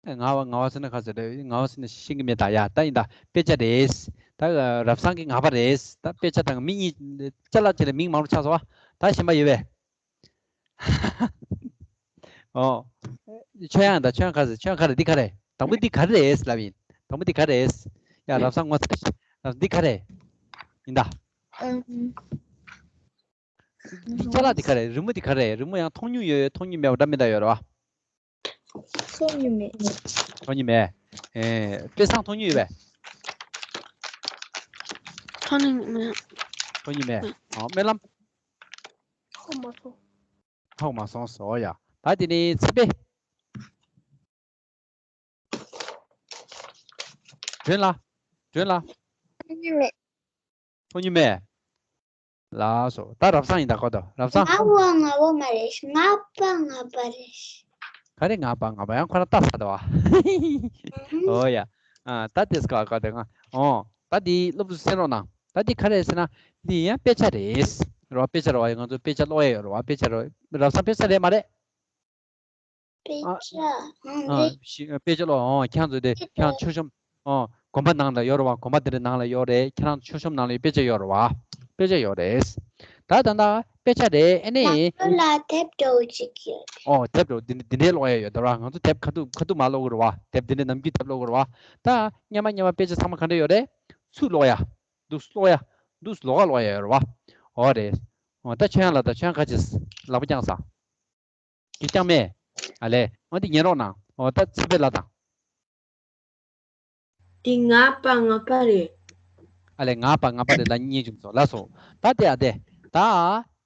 བ། ང་བ་ང་བ་ཟེར་ན་ག་ཟེར་རེད། ང་བ་ཟེར་ན་ཤེས་ཀྱི་མེད་ད། ཡ། ད་ཡིན་ད། དཔེ་ཆ་རེད། ད་རབ་བཟང་གི་ང་པ་རེད། ད་དཔེ་ཆ་དང་མི་གཉིས་ཅ་ལག་དེ་ལ་མིང་མང་པོ་ཆགས་སོང་བ། ད་གཞན་པ་ཡོད་པས། ཨོ། ཆོས་དབྱངས་དང་ཆོས་དབྱངས་ག་རེ། ཆོས་དབྱངས་ག་རེ། འདི་ག་རེ། དང་པོ་འདི་ག་རེ་རེད་ལབ་ཡིན། དང་པོ་འདི་ག་རེ་རེད། ཡ་རབ་བཟང་ངོ་ཚ། འདི་ག་རེ་ཡིན་ད། ཨམ། ཅ་ལག་འདི་ག་རེ། རི་མོ་འདི་ག་རེ། རི་མོ་ཡང་མཐོང་མྱོང་ཡོད། མཐོང་མྱོང་མེད་པ་འདྲ་མི་འདྲ་ཡོད་རེད་བ། མཐོང་མྱོང་མེད། མཐོང་མྱོང་མེད། ཨེ། དཔེ་བཟང་མཐོང་མྱོང་ཡོད་པས། མཐོང་མྱོང་མེད། མཐོང་མྱོང་མེད། ཨོ། སྨོན་ལམ། ཐོག་མ་སོང་། ཐོག་མ་སོང་སོ་ཡ། ད་དེ་ནི་ཚེ་འཕེལ། སྒྲོན་ལ། སྒྲོན་ལ། མཐོང་མྱོང་མེད། མཐོང་མྱོང་མེད། ལགས་སོ། ད་རབ་བཟང་ཡིན་ད། གོ་ད་རབ་བཟང་། ང་བོ་ང་བོ་མ་རེད། ང་པ་ང་པ་རེད། ག་རེ་ང་པ་ང་པ། ཡང་ཁོ་རང་ལྟ་ས་ད་བ། ཨུམ། ཨོ་ཡ། ཨ། ད་དེས་ག་ག་དེ་ང་། ཨོ། ད་དེ་སློབ་ཕྲུག་གསན་རོགས་གནང་། ད་དེ་ག་རེ་ཟེར་ན། འདི་ཡང་དཔེ་ཆ་རེད། རོ། དཔེ་ཆ་རོ། ང་ཚོ་དཔེ་ཆ་ཀློག་ཡ་ཡོད་རོ། དཔེ་ཆ་རོ། རབ་བཟང་དཔེ་ཆ་རེད་མ་རེད། དཔེ་ཨ། ཆ། ཨང་། ཨ། རེད། ཤི། དཔེ་ཆ་ཀློག། ཨོ། ཁྱེད་རང་ཚོ་དེ་ཁྱེད་རང་མཆོད་གཤོམ། ཨོ། དགོན་པ་ནང་ལ་ཡོད་རེད་བ། དགོན་པ་དེ་འདྲ་ནང་ལ་ཡོད་རེད། ཁྱེད་རང་མཆོད་གཤོམ་ནང་ལ་དཔེ་ཆ་ཡོད་རེད་བ། དཔེ་ཆ་ཡོད་རེད། ད་ད་ལྟ་དཔེ་ཆ་རེད། ཨེ་ནས། ང་ཚོ་ལ་དེབ་འདྲ་བོ་ཅིག་ཡོད་རེད། ཨོ། དེབ་འདྲ་བོ་འདི་འདི་འདྲའི་ཀློག་ཡ་ཡོད་རེད་བ། ང་ཚོ་དེབ་ཁ་ཐུག་ཁ་ཐུག་མ་ཀློག་གི་རེད་བ། དེབ་འདི་འདྲ་ནམ་རྒྱུན་དེབ་ཀློག་གི་རེད་བ། ད་སྔོན་མ་སྔོན་མ་དཔེ་ཆ་ཚང་མ་ག་འདྲ་ཡོད་རེད། ཚུར་ཀློག་ཡ། འདུག་སེ་ཀློག་ཡ། འདུག་སེ་ལོགས་ཀ་ཀློག་ཡ་ཡོད་རེད་བ། ཨོ་རེད། ཨོ། ད་ཆོས་དབྱངས་ལགས། ད་ཆོས་དབྱངས་ཁ་ཅིག་ལག་པ་བརྐྱངས་ས། དེ་རྐྱང་མེད། ཨ་ལས། འོ་འདི་ཉན་རོགས་གནང་། འོ་ད་ཚེ་འཕེལ་ལགས་དང་། འདི་ང་པ་ང་པ་རེད། ཨ་ལས། ང་པ་ང་པ་རེད་ལབ་མཁན་བྱུང་སོང་། ལགས་སོ། ད་དེ། ཨ། དེ། ད།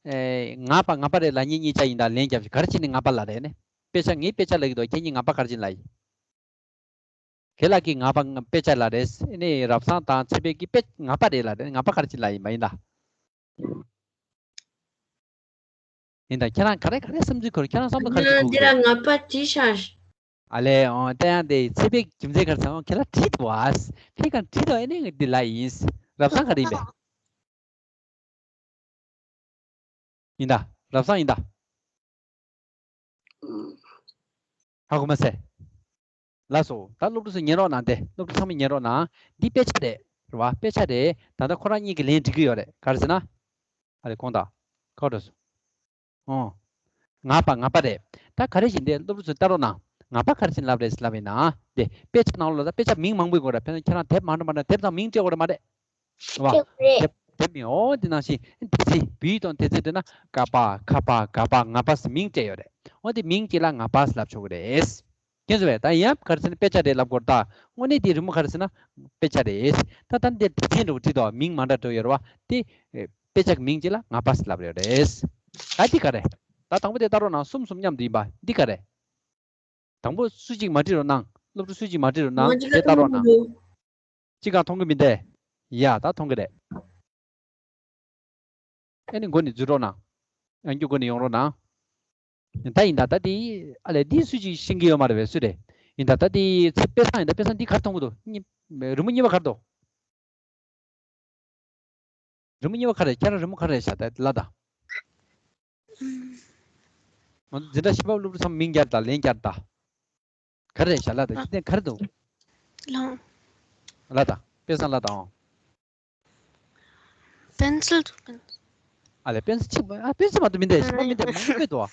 ཨེ། ང་པ་ང་པ་རེད་ལབ་མཁན་གཉིས་ཆ་ཡིན་ད། ལན་རྒྱབ་ཤིག། ག་རེ་བྱས་ནས་ང་པ་ལབ་རེད་ནི། དཔེ་ཆ། ངས་དཔེ་ཆ་ལབ་ཀྱི་འདུག། ཁྱེད་གཉིས་ང་པ་ག་རེ་བྱས་ནས་ལབ་ཡིན། ཁྱེད་ལགས་ཀྱིས་ང་པ་དཔེ་ཆ་ལབ་རེད། ཨེ་ནས་རབ་བཟང་དང་ཚེ་འཕེལ་གྱིས་དཔེ་ང་པ་རེད་ལབ་རེད། ང་པ་ག་རེ་བྱས་ནས་ལབ་ཡིན་པ་ཡིན་ད། ཡིན་ད། ཁྱེད་རང་ག་རེ་ག་རེ་བསམ་ཚུལ་འཁོར། ཁྱེད་རང་བསམ་བློ་ག་རེ་ཞིག་འཁོར་གྱི་འདུག། ང་པ་བྲིས་ཤག། ཨ་ལས། འོ་ད་ཡང་དེ་ཚེ་འཕེལ་རྒྱུ་མཚན་ག་རེ་ཟེར། འོ་ཁྱེད་ལ་བྲིས་འདུག་ཨ། ཕེབས་གང་བྲིས་འདུག། ཨེ་ནས་འདི་ལབ་ཡིན། རབ་བཟང་ག་རེ་ཡིན་པས། ཡིན་ད། རབ་བཟང་ཡིན་ད། ཧ་གོ་མ་སོང་། ལགས་སོ། ད་སློབ་ཕྲུག་ཚོ་ཉན་རོགས་གནང་སྟེ། སློབ་ཕྲུག་ཚང་མས་ཉན་རོགས་གནང་། འདི་དཔེ་ཆ་རེད། རེད་བ། དཔེ་ཆ་རེད། ད་ལྟ་ཁོ་རང་གཉིས་ཀྱིས་ལན་འབྲི་གི་ཡོད་རེད། ག་རེ་ཟེར་ན། ཨ་རེ་དགོངས་དག། ཁོ་འགྲོ་སོང་། ཨོ། ང་པ་ང་པ་རེད། ད་ག་རེ་བྱས་ནས། སློབ་ཕྲུག་ཚོས་ལྟ་རོགས་གནང་། ང་པ་ག་རེ་བྱས་ནས་ལབ་རེད་ཟེར་ལབ་ཡིན་ན། དེ་དཔེ་ཆ་ནང་ལོགས་ལ་དཔེ་ཆ་མིང་མང་པོ་ཡོད་རེད། དཔེར་ན་ཁྱེད་རང་དེབ་མང་པོ་མང་པོ། དེབ་ནང་མིང་བྲིས་དགོས་རེད་མ་རེད། རེད་བ། རེད། དེབ་དེབ་མིང་། ཨོ་དེ་ནང་བཞིན་དེ་ཚེ་བོད་ཡིག་དང་དེ་ཚེ་བྲིས་ན་ཀ་པ་ཁ་པ་ག་པ་ང་པ་ཟེར་མིང་སྤྲད་ཡོད་རེད། ཨོ་དེ་མིང་གཅིག་ལ་ང་པ་ཟེར་ལབ་ཆོག་གི་རེད། མཁྱེན་སོང་བས། ད་ཡང་ག་རེ་ཟེར་ན་དཔེ་ཆ་རེད་ལབ་དགོས་རེད་ད། དངོས་གནས་དེ་རི་མོ་ག་རེ་ཟེར་ན་དཔེ་ཆ་རེད། ད་ད་འདིར་སྡེ་ཚན་འདྲ་བོ་བྲིས་འདུག། མིང་མ་འདྲ་འདྲ་བོ་ཡོད་རེད་བ། དེ་དཔེ་ཆ་གི་མིང་གཅིག་ལ་ང་པ་ཟེར་ལབ་ཡོད་རེད། ད་འདི་ག་རེ། ད་དང་པོ་དེ་ལྟ་རོགས་གནང་། གསུམ་གསུམ་མཉམ་དུ་ཡིན་པ། འདི་ག་རེ། དང་པོ་སུ་གཅིག་མ་བྲིས་རོགས་གནང་། སློབ་ཕྲུག་སུ་གཅིག་མ་བྲིས་རོགས་གནང་། དེ་ལྟ་རོགས་གནང་། གཅིག་ཀྱང་མཐོང་གི་མི་འདུག། ཡ་ད་མཐོང་གི་རེད། ཨེ་ནི་མགོ་ནས་འཛུལ་རོགས་གནང་། ཡང་བསྐྱར་མགོ་ནས་ཡོང་རོགས་གནང་། ད་ཡིན་ད། ད་དེ་ཨ་ལས། འདི་སུ་གཅིག་ཤེས་ཀྱི་ཡོད་མ་རེད་པས། སུ་རེད། ཡིན་ད། ད་དེ་ཚེ་དཔེ་བཟང་ཡིན་ད། དཔེ་བཟང་འདི་ག་རེ་མཐོང་གི་འདུག། གཉིས། རི་མོ་གཉིས་པ་ག་རེ་འདུག། རི་མོ་གཉིས་པ་ག་རེ། ཁྱེད་རང་རི་མོ་ག་རེ་བཞག་ད་ལབ་ད། ང་ཚོ་འཛིན་གྲྭ་བཞི་པ་སློབ་ཕྲུག་ཚང་མ་མིང་བརྒྱབ་ད། ལན་བརྒྱབ་ད། ག་རེ་བཞག་ལབ་ད། ཁྱེད་ཚོ་ག་རེ་འདུག། ལགས། ལབ་ད། དཔེ་བཟང་ལབ་ད། ཨོ། པེན་སིལ་འདུག། པེན་སིལ། ཨ་ལས། པེན་སིལ་གཅིག་པ། ཨ། པེན་སིལ་མ་གཏོགས་མི་འདུག། གཞན་པ་མི་འདུག། མང་པོ་འདུག།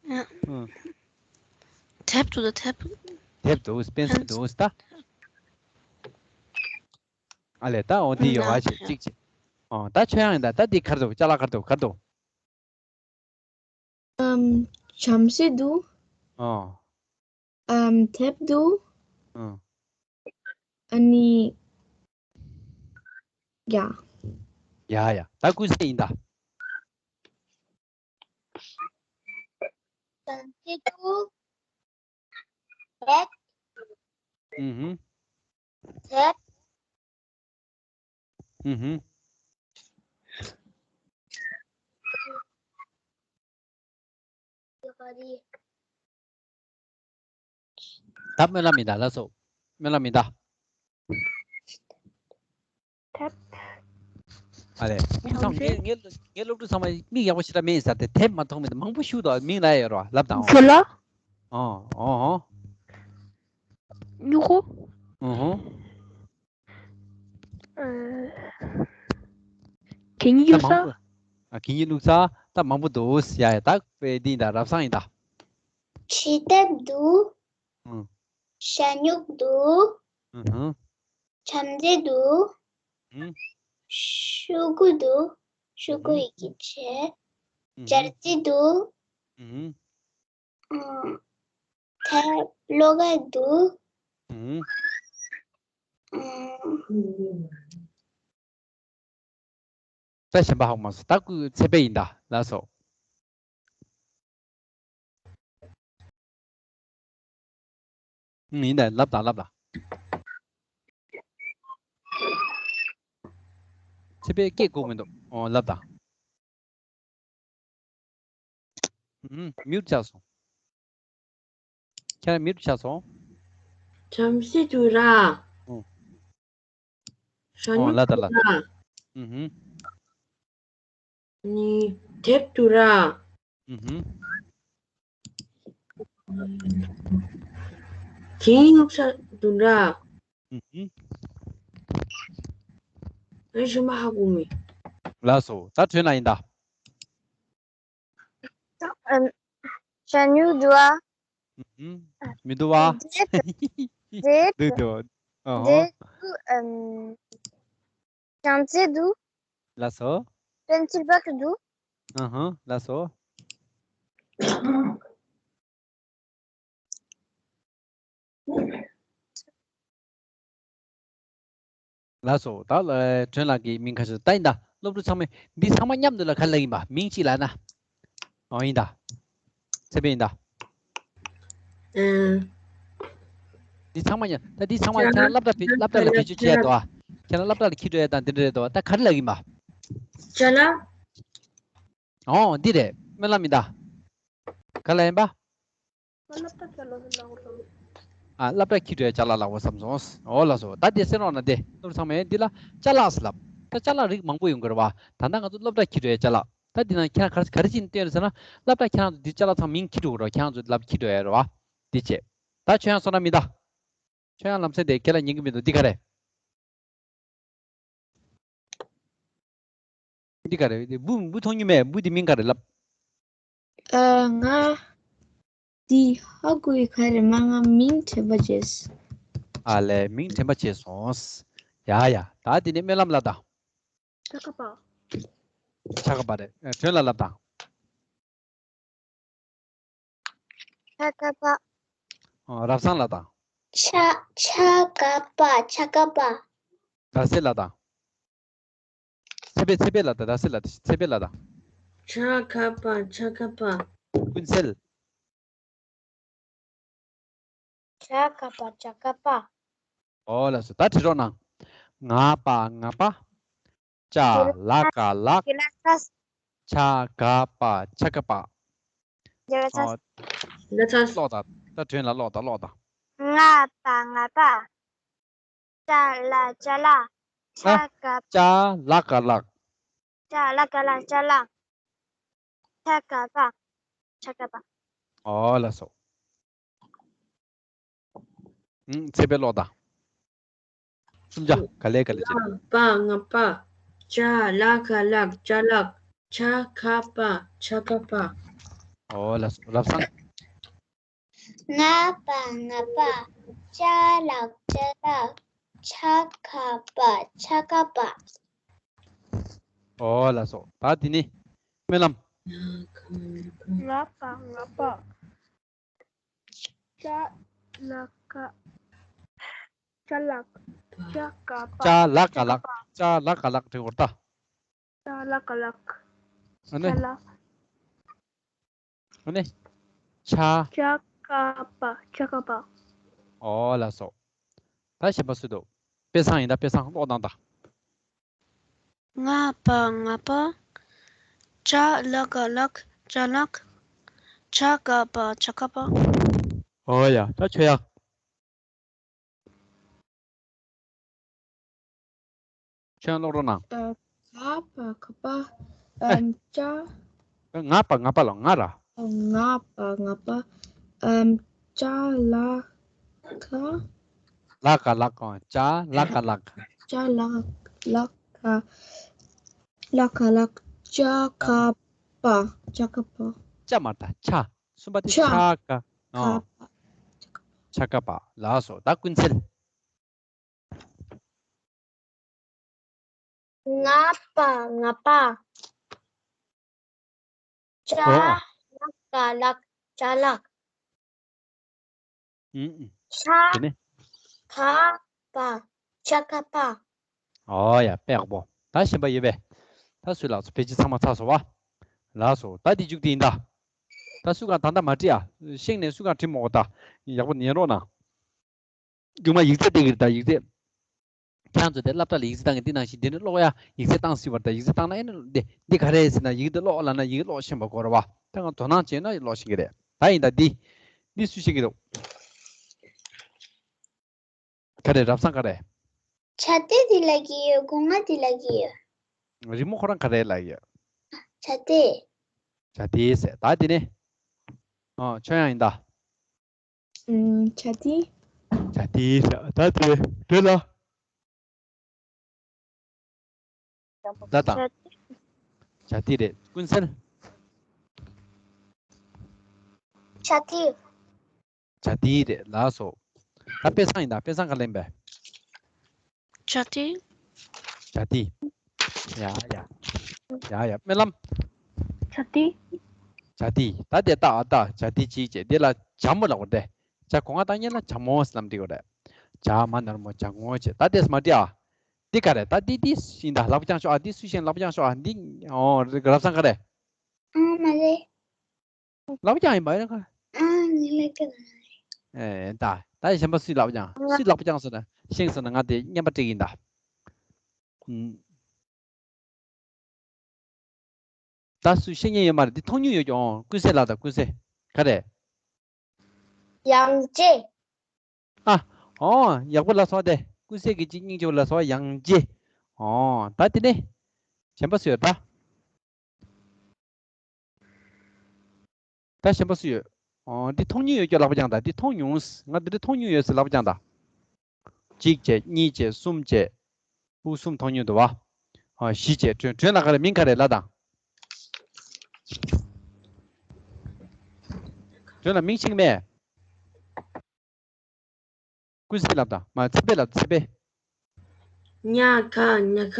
ཨ། ཨ། དེབ་འདུག་ད། དེབ། དེབ་འདུག། པེན་སིལ་འདུག་ད། ཨ་ལས། ད་འོ་འདི་ཡོད་པ་བྱས་གཅིག་བྱས། ཨོ་ད་ཆོས་དབྱངས་ཡིན་ད། ད་འདི་ག་རེ་འདུག། ཅ་ལག་ག་རེ་འདུག། ག་རེ་འདུག། ཨམ། བྱམས་བརྩེ་འདུག། ཨོ། ཨམ། དེབ་འདུག། ཨོ། ཨ་ནི། ཡ། ཡ་ཡ། ད་ཀུན་གསལ་ཡིན་ད། བྱམས་བརྩེ་འདུག། དེབ། ཨུ་ཧུམ། དེབ། ཨུ་ཧུམ། ད་སྨོན་ལམ་ཡིན་ད། ལགས་སོ། སྨོན་ལམ་ཡིན་ད། དེབ། ཨ་ལས། སློབ་ཕྲུག་ཚང་མ། ངའི་ངའི་ངའི་སློབ་ཕྲུག་ཚང་མ་མིག་ཡག་པོ་ཞེ་དྲག་མེད་ཟེར་ཏེ། དེབ་མ་མཐོང་མི་དེ་མང་པོ་ཞིག་འདུག། མིང་ལབ་ཡ་ཡོད་རེད་བ། ལབ་དང་། ཨོ། ཨོ་ཧོ། སྨྱུ་གུ། ཨོ་ཧོ། གད་སྙིགས་གཡུག་ས། ཨ། གད་སྙིགས་བླུགས་ས། ད་མང་པོ་འདུག་ཡ་ཡ། ད་དཔེ་འདི་ཡིན་ད། རབ་བཟང་ཡིན་ད། བྲིས་དེབ་འདུག་ཨང་། ཞ་སྨྱུག་འདུག་ཨང་། བྱམས་བརྩེ་འདུག་ཨང་། ཤོག་གུ་འདུག་ཤོག་གུ་ཨང་། ཡི་གེ་བྱས། ཨང་། སྦྱར་རྩི་འདུག་ཨང་། ཨང་། ཐལ། གློག་འགག་འདུག་ཨང་། ཨང་། ད་གཞན་པ་ཧ་གོ་མ་སོང་། ད་ཁོ་ཚེ་འཕེལ་ཡིན་ད། ལགས་སོ། ཨང་། ཡིན་ད། ལབ་དང་། ལབ་དང་། ཚེ་འཕེལ་སྐད་གོ་གི་མི་འདུག་ཨོ། ལབ་དང་། ཨུམ། མིའུཊ་ཆགས་སོང་། ཁྱེད་རང་མིའུཊ་ཆགས་སོང་། བྱམས་བརྩེ་འདུག་ར། ཨུམ། ཞ་ཨོ། སྨྱུག་ལ་ད་ལ། འདུག་ར། ཨུམ་ཧུམ། ནི་དེབ་འདུག་ར། ཨུམ་ཧུམ། གད་སྙིགས་བླུགས་ས་འདུག་ར། ཨུམ་ཧུམ། ཨེ། གཞན་པ་ཧ་གོ་མེད། ལགས་སོ། ད་དྲན་ལ་ཡིན་ད། ཨམ། ཞ་སྨྱུག་འདུག་ཨ། ཨུམ། མི་འདུག་བ། དེབ། དེབ། འདུག་འདུག་ཨ་ཧོ། དེབ་འདུག་ཨམ། བྱམས་བརྩེ་འདུག་ལགས་སོ། པེན་སིལ་བག་འདུག་ཨ་ཧོ། ལགས་སོ། ལགས་སོ། ད་ལ་དྲན་ལགས་ཀྱི་མིང་ཁ་ཤས་ད་ཡིན་ད། སློབ་ཕྲུག་ཚང་མས་འདི་ཚང་མ་མཉམ་དུ་ལ་ག་རེ་ལབ་ཡིན་པ། མིང་གཅིག་ལབ་ན། ཨོ། ཡིན་ད། ཚེ་འཕེལ་ཡིན་ད། ཨ། འདི་ཚང་མ་མཉམ། ད་འདི་ཚང་མ་ཁྱེད་རང་སློབ་གྲྭ་བེད། སློབ་གྲྭ་ལ་བེད་སྤྱོད་བྱས་འདུག་ཨ། ཁྱེད་རང་སློབ་གྲྭ་ལ་འཁྱེར་འགྲོ་ཡ་དང་འདི་འདྲ་རེད་འདུག་ད་ག་རེ་ལབ་ཡིན་པ། ཅ་ལག་ཨོ། འདི་རེད། སྨོན་ལམ་ཡིན་ད། ག་ལ་ཡིན་པ། སློབ་གྲྭ་ཅ་ལག་ཟེར་ལབ་དགོས་བསམ། ཨ། སློབ་གྲྭ་འཁྱེར་འགྲོ་ཡ་ཅ་ལག་ལབ་དགོས་བསམ་སོང་། འོ་ལགས་སོ། ད་དེ་གསན་རོགས་གནང་དེ། སློབ་ཕྲུག་ཚང་མས་འདི་ལ་ཅ་ལག་ཟེར་ལབ། ད་ཅ་ལག་རིགས་མང་པོ་ཡོང་གི་རེད་བ། ད་ལྟ་ང་ཚོ་སློབ་གྲྭ་འཁྱེར་འགྲོ་ཡ་ཅ་ལག་ད་འདི་ནང་ཁྱེད་རང་ག་རེ་ག་རེ་བྱས་ནས་བསྟན་ཡོད་ཟེར་ན། སློབ་གྲྭ་ཁྱེད་རང་ཚོ་འདི་ཅ་ལག་ཚང་མིང་འཁྱེར་འགྲོ་གི་རེད་བ། ཁྱེད་རང་ཚོ་ལབ་འཁྱེར་འགྲོ་ཡ་རེད་བ། འདི་བྱས། ད་ཁྱོད་ཡང་བསོད་ནམས་མི་ད། ཁྱོད་ཡང་ལམ་སེང་དེ་ཁྱེད་ལ་ཉན་གི་མི་འདུག་འདི་ག་རེད། འདི་ག་རེད། འདི་འབུ། འབུ་མཐོང་མྱོང་མེད། འབུ་འདི་མིང་ག་རེ་ལབ། ཨ། ང་འདི་ཧ་གོ་ཡི། ག་རེ། མ། ང་མིང་དྲན་པ་བརྗེད། ཨ་ལས། མིང་དྲན་པ་བརྗེད་སོང་། ཡ་ཡ། ད་འདི་ནས་སྨོན་ལམ་ལབ་དང་། ཆ་ག་པ། ཆ་ག་པ་རེད། ཨ། དྲན་ལ་ལབ་དང་། ཆ་ག་པ། ཨ། རབ་བཟང་ལབ་དང་། ཆ། ཆ་ག་པ། ཆ་ག་པ། རྡ་སའི་ལབ་དང་། ཚེ་འཕེལ། ཚེ་འཕེལ་ལབ་དང་། རྡ་སའི་ལབ། ཚེ་འཕེལ་ལབ་དང་། ཆ་ག་པ། ཆ་ག་པ། ཀུན་གསལ། ཆ་ག་པ། ཆ་ག་པ། ཨོ་ལགས་སོ། ད་བྲིས་རོགས་གནང་། ང་པ་ང་པ། ཅ་ལ་ཀ་ལག་ཆ་ག་པ། ཆ་ག་པ། ཨོ། ལོག་ད། ད་དྲན་ལ་ལོག་ད། ལོག་ད། ང་པ་ང་པ། ཅ་ལ་ཅ་ལག་ཆ་ག་ཅ་ལ་ཀ་ལག་ཅ་ལ་ཀ་ལག་ཅ་ལག་ཆ་ག་པ། ཆ་ག་པ། ཨོ་ལགས་སོ། ཨུམ། ཚེ་འཕེལ་ལོག་ད། གསུམ་ཆ་ག་ལེ་ག་ལེ་བྱེད། ང་པ་ང་པ། ཅ་ལ་ཀ་ལག་ཅ་ལག་ཆ་ག་པ། ཆ་ག་པ། ཨོ་ལགས་སོ། རབ་བཟང་། ང་པ་ང་པ། ཅ་ལག་ཅ་ལག་ཆ་ག་པ། ཆ་ག་པ། ཨོ་ལགས་སོ། ད་འདི་ནི་སྨོན་ལམ། ང་པ་ང་པ། ཅ་ལ་ཀ་ཅ་ལག་ཅ་ག་པ། ཅ་ལ་ཀ་ལག་ཅ་ལ་ཀ་ལག་འབྲི་དགོས་ད། ཅ་ལ་ཀ་ལག་ཨ་ནི། ཅ་ལག་ཨ་ནི། ཆ། ཆ་ག་པ། ཆ་ག་པ། ཨོ་ལགས་སོ། ད་གཞན་པ་སུ་འདུག་དཔེ་བཟང་ཡིན་ད། དཔེ་བཟང་ཀློག་གནང་ད། ང་པ་ང་པ། ཅ་ལ་ཀ་ལག་ཅ་ལག་ཆ་ག་པ། ཆ་ག་པ། ཨོ་ཡ། ད་ཁྱོད་ཡ། ཁྱོད་ཀློག་རོགས་གནང་། ཨ། ག་པ་ག་པ། ཨེ། ཨམ། ཅ། ང་པ་ང་པ་ལ་ང་ར། ཨ། ང་པ་ང་པ། ཨམ། ཅ་ལ་ཀ་ལ་ཀ་ལག་ཅ་ལ་ཀ་ལག་ཅ་ལ་ ལ་ཀ། ལ་ཀ་ལ། ཅ་ཀ་པ། ཅ་ཀ་པ། ཅ་མ་རེད་ད། ཆ། གསུམ་པ་དེ་ཆ། ཆ་ཀ། ཨ། ཀ་པ། ཆ་ཀ་པ། ལགས་སོ། ད་ཀུན་གསལ། ང་པ། ང་པ། ཅ། ཨོ། ལ་ཀ་ལ། ཅ་ལག་ཨུམ་ཨུམ། ཤ། དེ་ནས། ཁ་པ། ཤ་ཁ་པ། ཨོ་ཡ། དཔེ་ཡག་པོ། ད་གཞན་པ་ཡོད་པས། ད་སུས་ལགས་སོ། ཕལ་ཆེར་ཚང་མ་ཚར་སོང་བ། ལགས་སོ། ད་འདི་མཇུག་དེ་ཡིན་ད། ད་སུས་གང་ད་ལྟ་མ་བྲིས་ཨ། ཤེས་ནས་སུས་གང་བྲིས་མོ་གོ་ད། ཡག་པོ་ཉན་རོགས་གནང་། རྒྱུག་མ་ཡིག་ཚད་དེ་གི་ད་ཡིག་ཚད། ཁྱེད་ཚོ་དེ་སློབ་གྲྭ་ལ་ཡིག་ཚད་བཏང་གི་འདི་ནང་བཞིན་འདི་ནི་ཀློག་ཡ་ཡིག་ཚད་བཏང་སྲིད་པར་ད་ཡིག་ཚད་བཏང་ན་ཨེ་ནི་འདི་འདི་ག་རེ་ཟེར་ན་ཡིག་འདི་ཀློག་ལབ་ན་ཡིག་ཀློག་ཤེས་པ་དགོས་རེད་བ། ད་ང་དོ་སྣང་བྱས་ན་ཀློག་ཤེས་ཀྱི་རེད། ད་ཡིན་ད་འདི་འདི་སུས་ཤེས་ཀྱི་འདུག་ག་རེ་རབ་བཟང་ག་རེ། བྱ་དེ་དེ་ལ་གི་ཡོད། སྒོ་ང་དེ་ལ་གི་ཡོད། རི་མོ་ཁོ་རང་ག་རེ་ལ་ཡོད། བྱ་དེ། བྱ་དེ་ཟེར་ད་འདི་ནི། ཨ་ཆོས་དབྱངས་ཡིན་ད། ཨུམ། བྱ་དེ། བྱ་དེ་ཟེར་ད་དེ་དེ་ལ། ད་དང་། བྱ་དེ་རེད། ཀུན་གསལ། བྱ་དེ། བྱ་དེ་རེད། ལགས་སོ། ད་དཔེ་བཟང་ཡིན་ད། དཔེ་བཟང་ག་ལེན་པས། བྱ་དེ། བྱ་དེ། ཡ་ཡ། ཡ་ཡ། སྨོན་ལམ། བྱ་དེ། བྱ་དེ། ད་དེ་ལྟ་ཨ་ད་བྱ་དེ་གཅིག་བྱས་དེ་ལ་བྱ་མོ་ལབ་པ་རེད། བྱ་གོ་ང་བཏང་ཉན་ལ་བྱ་མོ་ཟེར་ལབ་འགྲིག་གི་རེད། བྱ་མ་ནར་མོ་བྱ་ངོ་བྱས། ད་དེས་མ་འགྲིག་ཨ། འདི་ག་རེད། ད་འདི་འདི་ཡིན་ད། ལག་པ་བརྐྱངས་ཤོག་ཨ། འདི་སུ་ཤེས་ལག་པ་བརྐྱངས་ཤོག་ཨ། འདི་ཨོ་རེད། རབ་བཟང་ག་རེད། ཨ་མ་རེད། ལག་པ་བརྐྱངས་ཡིན་པ་ཡིན་ན། ཨ་ནི་ལག་པ་བརྐྱངས། ཨེ་ད་ད་གཞན་པ་སུས་ལག་པ་བརྐྱངས། སུས་ལག་པ་བརྐྱངས་སོང་ན་ཤེས་སོང་ན་ང་དེ་བརྙན་པ་སྤྲད་ཀྱི་ཡིན་ད། ཨུམ། ད་སུས་ཤེས་མཁན་ཡོད་མ་རེད། འདི་མཐོང་མྱོང་ཡོད་ཀྱང་། ཨོ་ཀུན་གསལ་ལགས་དང་། ཀུན་གསལ་ག་རེད། ཡང་རྗེ། ཨ། ཨོ་ཡག་པོ་ལབ་སོང་དེ། ཀུན་གསལ་གྱི་གཅིག་སྙིང་རྗེ་པོ་ལབ་སོང་། ཡང་རྗེ། ཨོ་ད་དེ་ནས་གཞན་པ་སུ་ཡོད་ད། ད་གཞན་པ་སུ་ཡོད། ཨོ་འདི་མཐོང་མྱོང་ཡོད་ཀྱང་ལག་པ་བརྐྱངས་དང་། འདི་མཐོང་མྱོང་། ང་འདི་འདྲ་མཐོང་མྱོང་ཡོད་ཟེར་ལག་པ་བརྐྱངས་དང་། གཅིག་བྱས། གཉིས་བྱས། གསུམ་བྱས། དབུ་གསུམ་མཐོང་མྱོང་འདུག་བ། ཨོ་བཞི་བྱས། སྒྲོན་སྒྲོན་ལ་ག་རེ་མིང་ག་རེ་ལབ་དང་། སྒྲོན་ལ་མིང་ཤེས་མེད། ཀུན་གསལ་ལབ་དང་། མ་ཚེ་འཕེལ་ལབ། ཚེ་འཕེལ། ཉ་ག་ཉ་ག་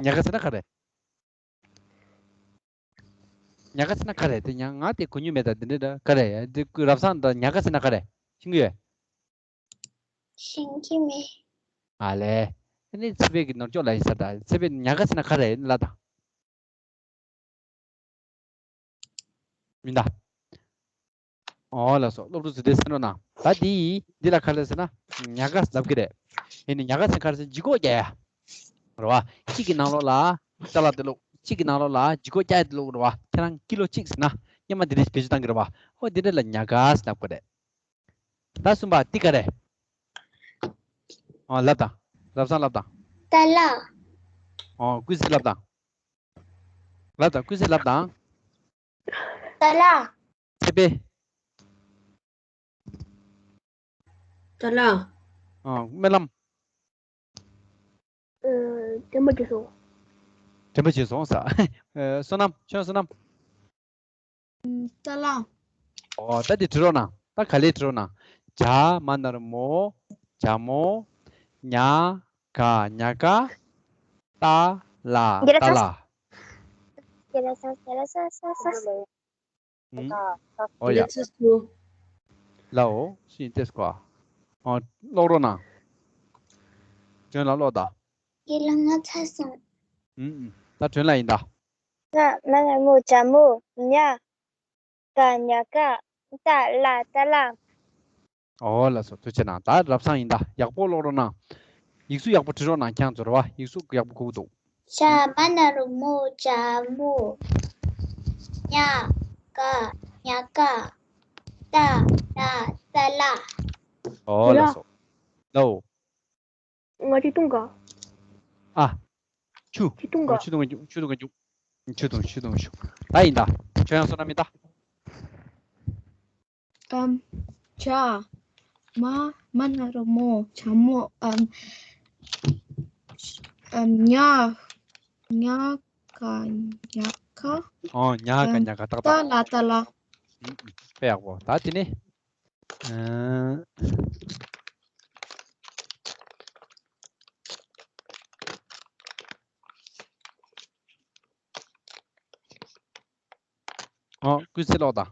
ཉ་ག་ཟེར་ན་ག་རེ། ཉ་ག་ཟེར་ན་ག་རེ། དེ་ཉ་ང་དེ་གོ་མྱོང་མེད་ད། དེ་འདྲ་ག་རེ། དེ་རབ་བཟང་དང་ཉ་ག་ཟེར་ན་ག་རེ། ཤེས་ཀྱི་ཡོད། ཤེས་ཀྱི་མེད། ཨ་ལས། ཨ་ནི་ཚེ་འཕེལ་གྱི་ནོར་ཅོག་ལ་ཡིན་ས་ད། ཚེ་འཕེལ་ཉ་ག་ཟེར་ན་ག་རེ་ལབ་དང་། མིན་ད། ཨོ་ལགས་སོ། སློབ་ཕྲུག་ཚོ་དེ་གསན་རོགས་གནང་། ད་འདི་འདི་ལ་ག་རེ་ཟེར་ན་ཉ་ག་ལབ་ཀྱི་རེད། ཡིན་ནའི་ཉ་ག་ཟེར་ག་རེ་ཟེར། ལྗིད་ཁོག་རྒྱག་ཡ། རེད་བ། གཅིག་གི་ནང་ལོགས་ལ་ཅ་ལག་དེ་བླུགས། གཅིག་གི་ནང་ལོགས་ལ་ལྗིད་ཁོག་རྒྱག་ཡ་དེ་བླུགས། རེད་བ། ཁྱེད་རང་ཀི་ལོ་གཅིག་ཟེར་ན་སྔོན་མ་འདི་འདྲ་བེད་སྤྱོད་བཏང་གི་རེད་བ། ཨོ་འདི་འདྲ་ལ་ཉ་ག་ཟེར་ལབ་ཀྱི་རེད། ད་གསུམ་པ་འདི་ག་རེ། ཨོ་ལབ་དང་། རབ་བཟང་ལབ་དང་། ཏ་ལ། ཨོ་ཀུན་གསལ་ལབ་དང་། ལབ་དང་། ཀུན་གསལ་ལབ་དང་། ཏ་ལ། ཚེ་འཕེལ། ཏ་ལ། ཨ། སྨོན་ལམ། ཨ། དྲན་པ་བརྗེད་སོང་། དྲན་པ་བརྗེད་སོང་ཟེར། ཨ། བསོད་ནམས། ཁྱོད་བསོད་ནམས། ཨ། ཏ་ལ། ཨོ་ད་དེ་བྲི་རོགས་གནང་། ད་ག་ལེར་བྲི་རོགས་གནང་། བྱ་མ་ན་རོ་མོ། བྱ་མོ། ཉ་ག་ཉ་ག་ཏ་ལ། ཏ་ལ། ཨུམ། ཨོ་ཡ། ལའོ། ཤིན་ཏེ་སྐོ། ཨོ། ཀློག་རོགས་གནང་། སྒྲོན་ལ་ཀློག་དང་། ཡིན་ལ་ང་ཚར་སོང་། ཨུམ་ཨུམ། ད་སྒྲོན་ལ་ཡིན་ད། ང་མ་ན་རོ་མོ་བྱ་མོ། ཉ་ག་ཉ་ག་ཏ་ལ་ཏ་ལ། ཨོ་ལགས་སོ། ཐུགས་རྗེ་གནང་། ད་རབ་བཟང་ཡིན་ད། ཡག་པོ་ཀློག་རོགས་གནང་། ཡིག་གཟུགས་ཡག་པོ་བྲི་རོགས་གནང་། ཁྱེད་ཚོ་རེད་བ། ཡིག་གཟུགས་ཡག་པོ་དགོས་ཀྱི་འདུག་བྱ་མ་ན་རོ་མོ་བྱ་མོ། ཉ་ག་ཉ་ག་ཏ་ལ་ཏ་ལ། ཨོ་ལགས་སོ། ལའོ། ང་ཆུ་འཐུང་ག་ཨ། ཆུ། ཆུ་འཐུང་ག་ཨོ་ཆུ་འཐུང་ག་རྒྱུགས། ཆུ་འཐུང་ག་རྒྱུགས། ཆུ་འཐུང་། ཆུ་འཐུང་ཆུ། ད་ཡིན་ད། ཁྱོད་ཡང་བསོད་ནམས་ཡིན་ད། ཨམ། བྱ། མ། མ་ན་རོ་མོ། བྱ་མོ། ཨམ། ཨམ། ཉ། ཉ་ག་ཉ་ག་ཨོ། ཉ་ག་ཉ་ག་ཏག་ཏག་ཏ་ལ་ཏ་ལ། ཨུམ། དཔེ་ཡག་པོ། ད་དེ་ནི། ཨ། ཨོ། ཀུན་གསལ་ཀློག་དང་།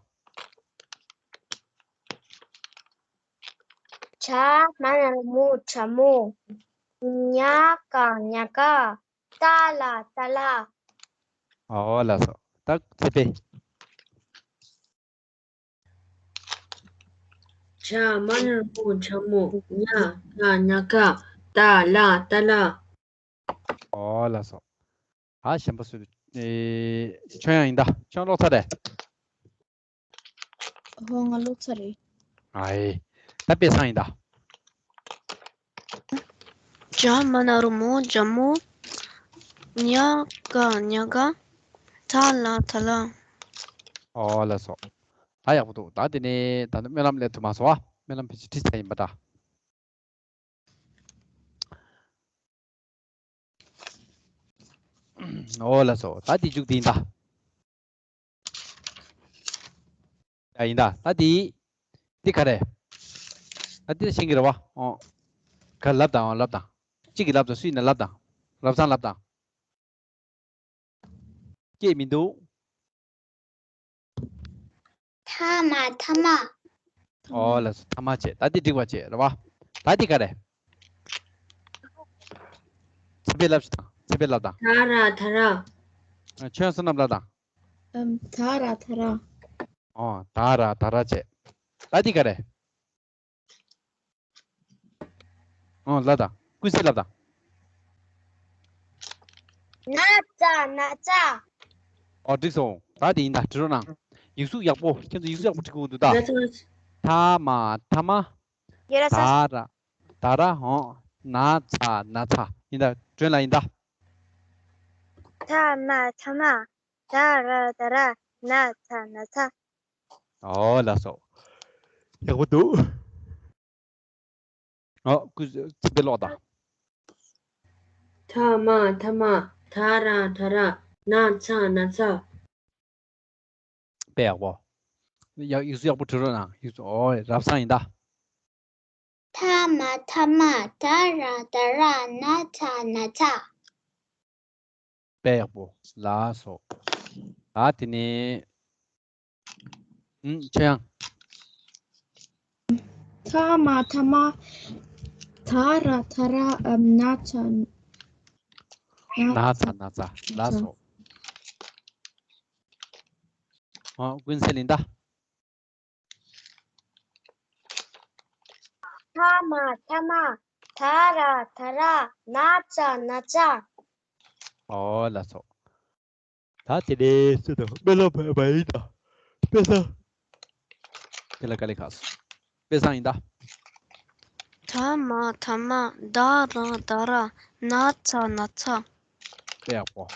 ཇ་མ་ན་རོ་མོ་ཇ་མོ། ཉ་ག་ཉ་ག་ཏ་ལ་ཏ་ལ། ཨོ་ལགས་སོ། ད་ཚེ་འཕེལ། ཇ་མ་ན་རོ་མོ་ཇ་མོ། ཉ་ག་ཉ་ག་ཏ་ལ་ཏ་ལ། ཨོ་ལགས་སོ། ཨ། གཞན་པ་སུ། ཨེ། ཆོས་དབྱངས་ཡིན་ད། ཆོས་དབྱངས་ཀློག་ཚར་རེད། ཧོ། ང་ཀློག་ཚར་རེད། ཨའི། ད་དཔེ་བཟང་ཡིན་ད། ཇ་མ་ན་རོ་མོ་ཇ་མོ། ཉ་ག་ཉ་ག་ཏ་ལ་ཏ་ལ། ཨོ་ལགས་སོ། ད་ཡག་པོ་འདུག་ད་དེ་ནས་ད་ནི་སྨོན་ལམ་སླེབས་ཐུབ་མ་སོང་ཨ། སྨོན་ལམ་ཕལ་ཆེར་ཁྲིད་ཚར་ཡིན་པ་འདྲ། ཨོ་ལགས་སོ། ད་དེ་མཇུག་དེ་ཡིན་ད། ཡ་ཡིན་ད། ད་དེ། འདི་ག་རེ། ད་འདི་ཤེས་ཀྱི་རེད་བ། ཨོ། ག་ལབ་དང་། ཨོ་ལབ་དང་། གཅིག་གིས་ལབ་དང་། སུ་ཡིན་ན་ལབ་དང་། རབ་བཟང་ལབ་དང་། སྐྱེས་མི་འདུག་ཐ་མ་ཐ་མ། ཨོ་ལགས་སོ། ཐ་མ་བྱས། ད་འདི་འགྲིག་པ་བྱས་རེད་བ། ད་འདི་ག་རེ། ཚེ་འཕེལ་ལབ་ཤིག་དང་། ཚེ་འཕེལ་ལབ་དང་། ད་ར་ད་ར། ཨ། ཆོས་བསོད་ནམས་ལབ་དང་། ཨམ། ད་ར་ད་ར། ཨོ། ད་ར་ད་ར་བྱས། ད་འདི་ག་རེ། ཨོ། ལབ་དང་། ཀུན་གསལ་ལབ་དང་། ན་ཚ་ན་ཚ། ཨོ། འགྲིག་སོང་། ད་དེ་ཡིན་ད། བྲིས་རོགས་གནང་། ཡིག་གཟུགས་ཡག་པོ། ཁྱེད་ཚོ་ཡིག་གཟུགས་ཡག་པོ་བྲིས་དགོས་འདུག་ད། ན་ཚ། ཐ་མ་ཐ་མ། ཡ་ར་ས། ད་ར་ད་ར། ཨོ། ན་ཚ་ན་ཚ། ཡིན་ད། སྒྲོན་ལ་ཡིན་ད། ཐ་མ་ཐ་མ། ད་ར་ད་ར། ན་ཚ་ན་ཚ། ཨོ་ལགས་སོ། ཡག་པོ་འདུག་ཨོ། ཀུན་གསལ་ཚེ་འཕེལ་ཀློག་དང་། ཐ་མ་ཐ་མ། ད་ར་ད་ར། ན་ཚ་ན་ཚ། དཔེ་ཡག་པོ། ཡག་ཡིག་གཟུགས་ཡག་པོ་བྲིས་རོགས་གནང་། ཡིག་གཟུགས། ཨོ། རབ་བཟང་ཡིན་ད། ཐ་མ་ཐ་མ། ད་ར་ད་ར། ན་ཚ་ན་ཚ། དཔེ་ཡག་པོ། ལགས་སོ། ད་དེ་ནས། ཨུམ། ཆོས་དབྱངས། ཐ་མ་ཐ་མ། ད་ར་ད་ར། ཨམ། ན་ཚ། ན་ཚ་ན་ཚ། ལགས་སོ། ཨོ། ཀུན་གསལ་ཡིན་ད། ཐ་མ་ཐ་མ། ད་ར་ད་ར། ན་ཚ་ན་ཚ། ཨོ་ལགས་སོ། ད་དེ་ནས་སུ་དང་སྨོན་ལམ་བྱས་པ་ཡིན་ད། དཔེ་བཟང་། དེ་ལ་དཀའ་ལས་ཁག་སོང་། དཔེ་བཟང་ཡིན་ད། ཐ་མ་ཐ་མ། ད་ར་ད་ར། ན་ཚ་ན་ཚ། དཔེ་ཡག་པོ།